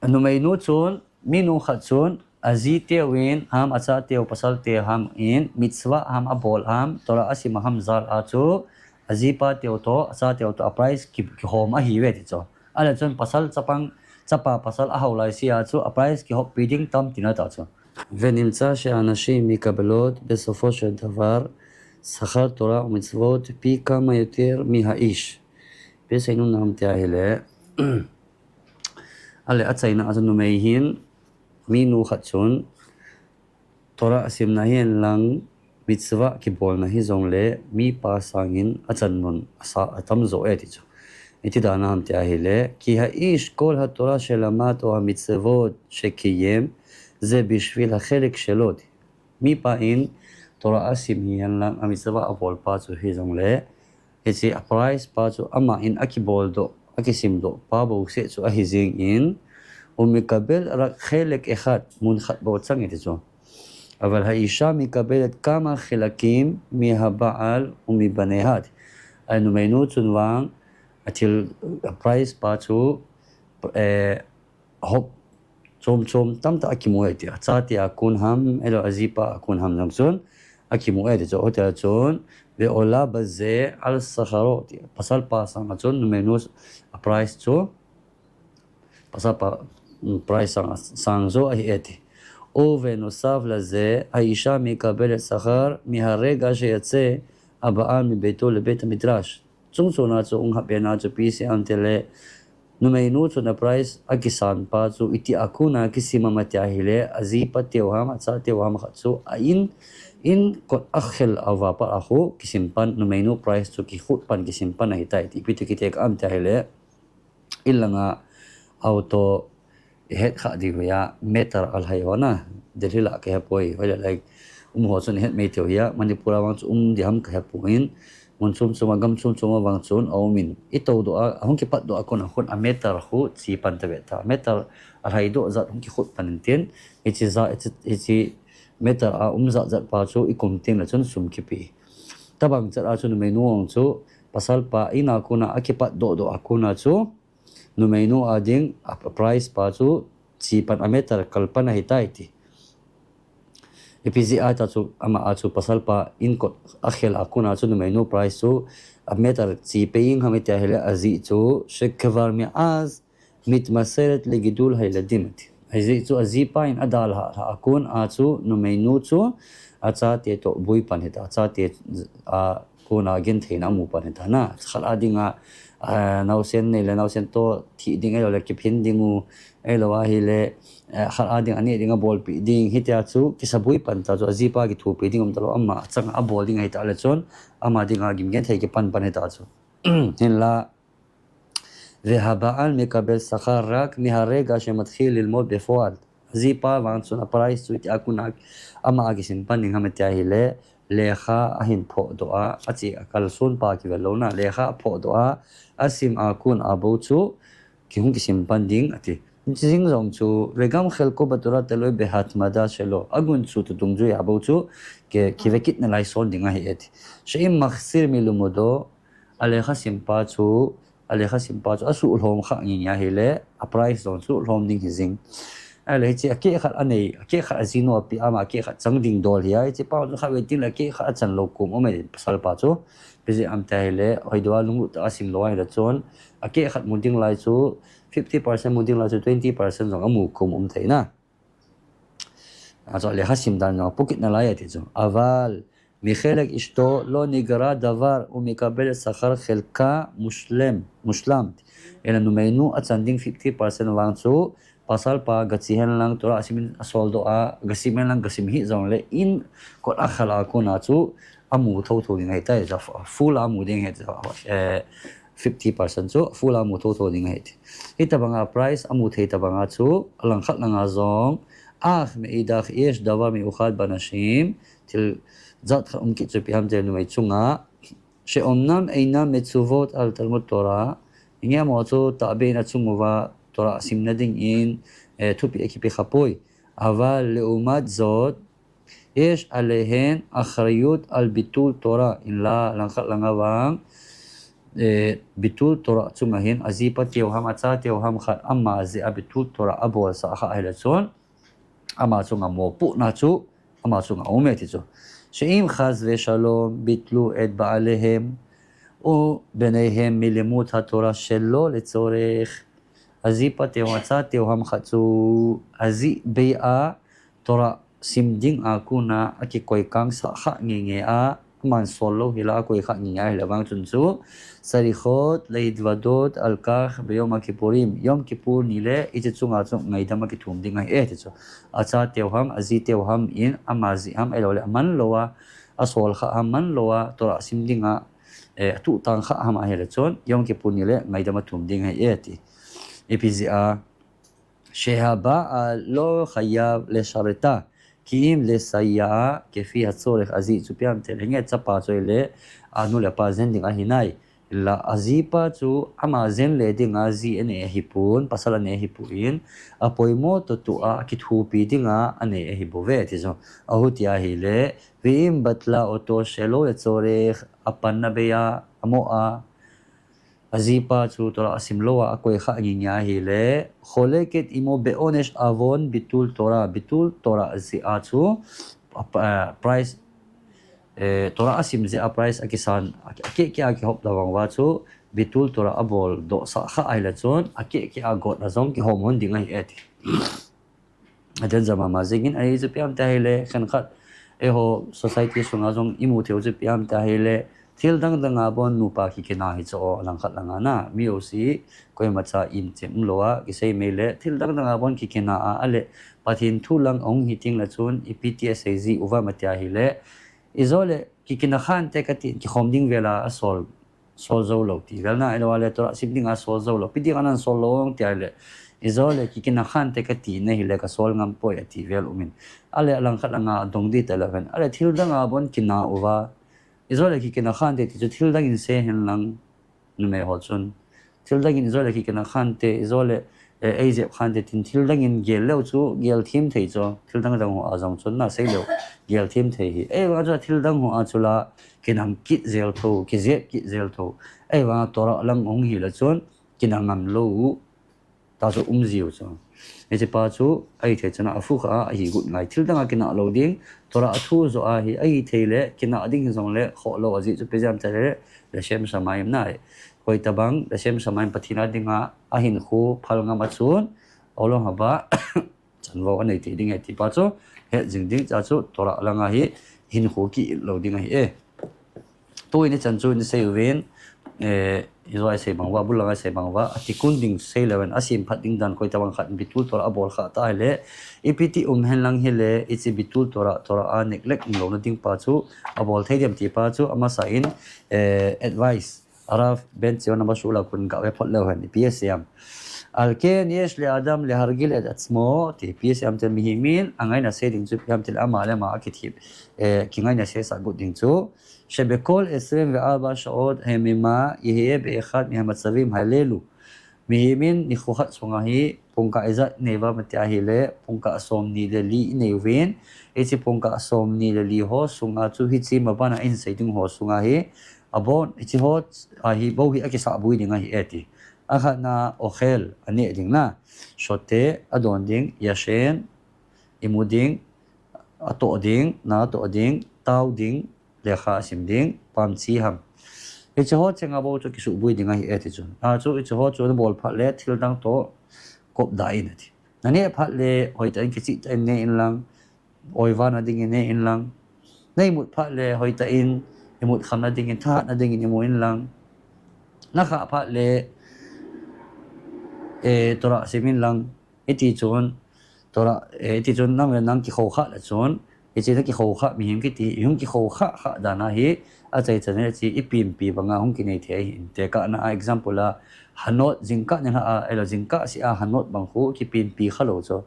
numei nu chun, mi nu khat chun, aji teu in, ham acha teu, pasal te ham in, mitzvah ham abol ham, Torah asim ham jal a chu, ajipa teu toh, acha teu toh, a prize ki, kihom ahi ve ti chu. Ale chun pasal chapang, chapa pasal ahao lai sia chu, a prize kihoppi ding tam tina ta chu. ונמצא שהנשים מקבלות בסופו של דבר שכר תורה ומצוות פי כמה יותר מהאיש. Ipi seinom nam tia ahile. Ale achaina a chu numei hin, mi nu khat chun, Torah asimna hihen lang, mitzvah kibolna hijongle, mipa sangin achanmun asa atam jo e ti chu. Iti dan ham tia ahile, כי האיש כל התורה שלמד או המצוות שקיים, זה בשביל החלק שלו. Mipa in Torah asim hihen lang, a mitzvah abol pa chu hijongle, hiche a prize pa chu ama in akibol doh, akisim doh pa bou seh chu ahi jing in, ומקבל רק חלק אחד, mun khat bou chang e ti chu. אבל האישה מקבלת כמה חלקים מהבעל ומבניה. Ai numei nu chun vang, a thil, a prize pa chu, eh, hop chom chom tamtah akimu e ti. Acha te a kon ham, ahilou ajipa a kon ham jong chun, akimu e ti chu. Hotel chun, ועולה בזה על שכרו ti. Pasal pa sanga chun, numei nu a prize chu, pasal pa, price sang, sang jo ahi e ti. ובנוסף לזה, האישה מקבלת שכר מהרגע שיצא הבעל מביתו לבית המדרש. Chungchona chu hung hap bena chu ipi sei em itile, numeinu chun a price akisan pa chu itih a kona kisim em ati ahile, ajipa teu ham, acha teu ham khat chu a in, in kot akhel a uva pat a khu kisim pan, numeinu price chu kikhut pan kisim pan ahitai ti ipi ti kitek em ati ahile, in langa auto ihet kha ding hia, meter alhai ho na, Delhi lah kahepoi, hoilai um ho chun ihet mai teu hia, Manipur a vang chu um ding ham kahepoi, mun chom chom a, gam chom chom a vang chun aumin, itoudoh a, ahung kipatdoh a kona khun a meter khu chi pan tave ta, meter alhaidoh jat hung kikhut pan intin, hiche ja, hiche, hiche meter a um jat jat pa chu ikum tengle chun sum kipe. Tabang chet a chu numeinu jong chu pasalpa in a kona akipatdohdoh a kona chu numeinu a ding a price pa chu chi pan a meter kal pan ahitai ti. Ipi jeh a ta chu ama a chu pasalpa in kot akhel a kona chu numeinu price chu a meter chi pe ing ham iti ahile, ajeh chu שכבר מאז מתמסרת לגידול הילדים ati. Ajeh chu ajipa in adalhah lhah a kona chu numeinu chu achate toh boi pan hita, achate a kona gentheina amu pan hita na. Khat a dinga, naosen neile naosen toh thi ding ahiloule kiphin ding u, ahilou ahile khat a ding aneh ding abolpeh ding, hitia chu kisaboi pan ta chu ajipa kithopi ding um talou, ama achanga abol ding ahitale chun ama dinga gim genthei kipan pan hita chu. Hinla, והבעל מקבל שכר רק מהרגע שמתחיל ללמוד בפועל. Ajipa vang chun a price chu itih a kona ama a kisim pan ding ham iti ahile, lekha ahin phohdoh a, ache akalson pa kivel louna, lekha aphohdoh a, asim a kona bou chu kihung kisim pan ding ati. Hiche jeng jong chu וגם חלקו בתורה תלוי בהתמדה שלו, agunchu toh dungjuia bou chu kivekit nalai son ding ahi e ti. שאם מחסיר מלימודו, alekha simpa chu, alekha simpa chu asuhlhom kha ngingi ahile, a price jong chu lhom ding hijing. Ahile hiche akeh khat anei, akeh khat ajinu apeh a, ama akeh khat chang ding dol hi a, hichepa chu khatvei tengle akeh khat achan lou kom um e pasalpa chu. Ipi jeh em iti ahile, hoidoh a lunglut tah a simlou ahile chun, akeh khat mu ding lai chu, fifty percent mu ding lai chu twenty percent jong amu kom um thei na. Achu lekha sim dan jong apukit nalai ati chu. אבל מחלק אשתו לא נגרע דבר ומקבלת שכר חלקה מושלם, מושלם. Ela numeinu achan ding fifty percent vang chu pasalpa gache henlang, Torah asim in asoldoh a, gasim henlang, gasim hih jongle in kot akhel a kona chu amu thouthou ding ahitai, full a amu ding ahi, fifty percent chu full a amu thouthou ding ahi ti. Hitobanga price amu thei tobanga chu alangkhat langa jong, אך מאידך יש דבר מיוחד בנשים, thil jat khat um kit chu ipi ham itile numei chunga, שאומנם אינן מצוות על תלמוד תורה, hinge amaho chu tahbeh in achung uva Torah simna dingin thupeh akipe khapoi. אבל לעומת זאת יש עליהן אחריות על ביטול תורה, hinla langkhat langa vang bitul Torah chunga hin ajipa teu ham, acha teu ham khat ama jeh a bitul Torah abolsah kha ahile chun, ama chunga mopohna chu ama chunga aume ti chu. שאם חס ושלום ביטלו את בעליהם ובניהם מלימוד התורה שלא לצורך, ajipa teu ham, acha teu ham khat chu ajeh bei a Torah sim dinga kona akikoikangsah kha ngenge a, aman sol lou hila akoikha ngenge ahile vang chun chu, צריכות להתוודות על כך ביום הכיפורים, Yom Kippur nile hiche chunga chu ngaidam akithum ding ahi e ti chu. Acha teu ham, aji teu ham in ama jeh ham ahiloule aman lou a, asol kha ham, man lou a Torah sim dinga atuhtang kha ham ahile chun Yom Kippur nile ngaidam athum ding ahi e ti. Ipi jeh a, שהבעל לא חייב לשרתה, כי אם לסייעה כפי הצורך, ajeh chu ipi ham itile, hinge chapa chu ahile anu le apa jen ding ahi nai. Hinla ajipa chu ama jen le dinga ji anei ahipon, pasal anei ahipon, apoimo toh toh a akithopi dinga anei ahibouve ti chu. Ahuti ahile, ואם ביטלה אותו שלא לצורך, apanna bei a, amoh a, ajipa chu Torah asim lou a akoikha ngenge ahile, חולקת עמו בעונש עוון ביטול תורה, ביטול תורה jeh a chu price, price Torah a sim jeh a price a kisan, a, a keh keh a kihop ta vang uva chu, Bitul Torah a bol doh sah kha ahile chun, a keh keh a got a jong kihom hon ding ahi e ti. A danger mama jingin, ahi chu ipi ham tia ahile, khenkhat, eiho society sunga jong i mu thei u chu ipi ham tia ahile, thil dang dang a bon nupa kikina hi chu o, langkhat langa na, mi o si, koima cha im chem lou a, kisei mai le, thil dang dang a bon kikina a, ale, Pathen thu lang ahung hi teng le chun, ipi ti a sei ji uvam tia ahile, ijo le, kikina khan te kati, kikhom ding vel a, a sol, sol jou lou ti vel na, ahilou le, Torah sim ding a sol jou lou, ipi ding a nan sol lou tia ahile, ijo le, kikina khan te kati na hile, ka sol ngam poi ati vel umin. Ale, alangkhat langa dong di ta leu hen. Ale, thil dang a bon kina uva. Ijo le, kikina khan te ti chu thil dang in sei hen lang, numei ho chun. Thil dang in ijo le, kikina khan te, ijo le, eh, ei jep khan te tin thil dang in gel leu chu, gel them thei chu. Thil dang dang ho a jong chun na sei leu, gel them thei hi. Ei vang chu thil dang ho a chu la, kinang kit jel tho, kijep kit jel tho. Ei vang Torah lang hung hi le chun, kinang ngam lou u. Ta chu um jiu chu. Hiche pa chu, ahi thei chana a phu kha a, ahi gut ngai. Thil dang a kina lou ding, Torah a thu jo a hi, ahi thei le, kina ding hi jong le, khoh lou a ji chu ipi jeh ham tia le, Leshem Shamayim na. Koi tabang, Leshem Shamayim Pathen a dinga, a hinkho phal ngam a chun, Olam Haba, chanvo a nei thei ding e ti pa chu, het jing ding cha chu, Torah langa hi, hinkho ki it lou ding ahi e. Tuin i chan chu in sei uvin, eh, ijo a i sei bang uva, bul langa i sei bang uva, a tikun ding sei leu hen, a sim phat ding dan koi tabang khat, Bitul Torah a bol kha ta ahile, ipi ti um hen lang hile, hiche Bitul Torah, Torah a neglect um louna ding pa chu, a bol thei diam ti pa chu, amasa in, eh, advice, Arav Ben Tzion Abashul a kon gah ve phot leu hen, ipi asei em. Al ken yesh le adam lehargil et atzmo, ti ipi asei em tile mihem in, angaina sei ding chu ipi ham tile ama le ama a kithip, eh, kingaina sei sah got ding chu. Shebekol esrim ve'arba sha'ot hemima yehiye be'echad mehamatzavim ha'elelu. Mihem in nikho khat sunga hi pungkah ijat nei uvam tia ahile, pungkah somni le li i nei uvin, hiche pungkah somni le li ho sunga chu hiche maban a i hin sei ding ho sunga hi, abon, hiche ho, a hi bou hi a kisahboi ding ahi e ti. Akhatna okhel, a neh ding na, shote, a don ding, yashen, i mu ding, a toh ding, na toh ding, tao ding, lekha a sim ding, pamchi ham. Hiche ho chenga bou chu kisuboi ding ahi e ti chun. A chu hiche ho chu na bol phat le thil dang toh kop da in ati. Na neh phat le hoitah in kicheh tah in ne in lang, oiva na ding in ne in lang. Na imut phat le hoitah in, imut kham na ding in, thahat na ding in imu in lang. Na khah phat le, eh, Torah sim in lang. Hiti chun, Torah, eh, hiti chun nang le nang kikhou khah le chun, hiche na kikhou khah mihem kiti, i hung kikhou khah khah dan a hi, a chai chan le chi, i penpi banga hung kinei thei ahi in. Tekahna a example a, hanot jingkah nilhah a, ahilou jingkah seh a hanot bang khu, kipenpi kha lou chu.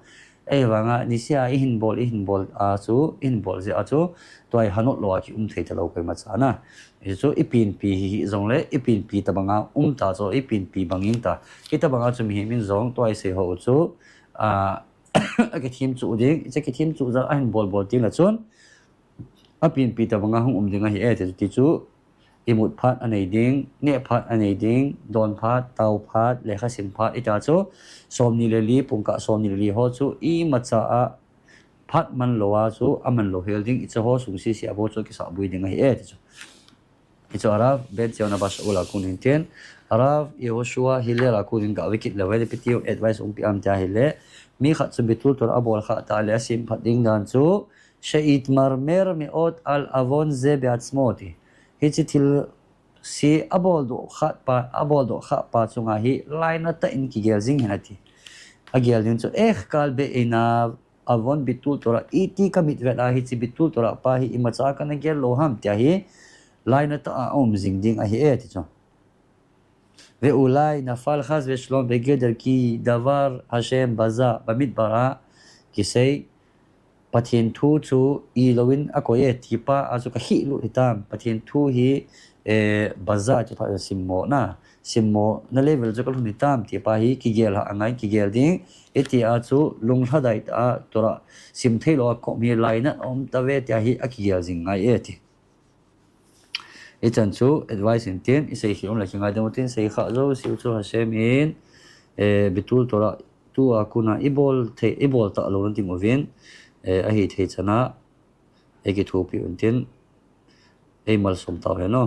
Ahivanga, niseh a i hin bol, i hin bol a chu, i hin bol jeh a chu, tua hi hanot lou a ki um thei talou koima cha na. Hichu i penpi hi, hi jong le, i penpi tabanga um ta chu, i penpi bang in ta. Hitabanga chu mihem in jong, tua i sei ho chu, a, a kithem chu ding, hiche kithem chu jong a hin bol bol teng le chun, a penpi tabanga hung um ding ahi e, ti chu, imut phat a nei ding, neh phat a nei ding, don phat, tao phat, lekha sim phat, hita chu, somni le li, pungkah somni le li ho chu, imacha a, phat man lou a chu, a man lou hel ding, hiche ho sung sese a bou chu kisahboi ding ahi e, ti chu. Hichu Arav Ben Tzion Abashul a kon hin tin, Arav Yehoshua Hillel a kon hin gah ve kit leu hen, ipi ti advice hung pe em tia ahile, mi khat chu Bitul Torah a bol khah tah le a sim phat ding dan chu, she'itmarmer me'od al avon ze be'atzmo ti. Hiche thil se a bol doh khah pa, a bol doh khah pa chunga hi lainat tah in kigel jing hen ati. A gel ding chu, ech kal be'einav, avon Bitul Torah, iti ka mit vet a hiche Bitul Torah pa hi imacha kana gel lou ham tia hi, lainat tah a um jing ding ahi e ti chu. Ve'ulai nafal chas veshalom begeder ki davar Hashem baza bamidbar a kisei, Pathen thu chu i lou in a koi e ti pa a chu ka hih lut hitam, Pathen thu hi, eh, baza ti pa simmo na, simmo na level chu ka lhun hitam ti pa hi kigel ha angai kigel ding, hiti a chu lunglhadai tah a Torah sim thei lou a kom hi lainat a um ta ve tia hi a kigel jing ngai e ti. Hichan chu advice in tin, i sei khel um le kingai ding u tin, sei khah jouse u chu Hashem in, eh, Bitul Torah tua kona i bol thei, i bol ta louna ding uvin, eh, ahi thei chan a, ei kithopi un tin, Eimalsom tauhen o.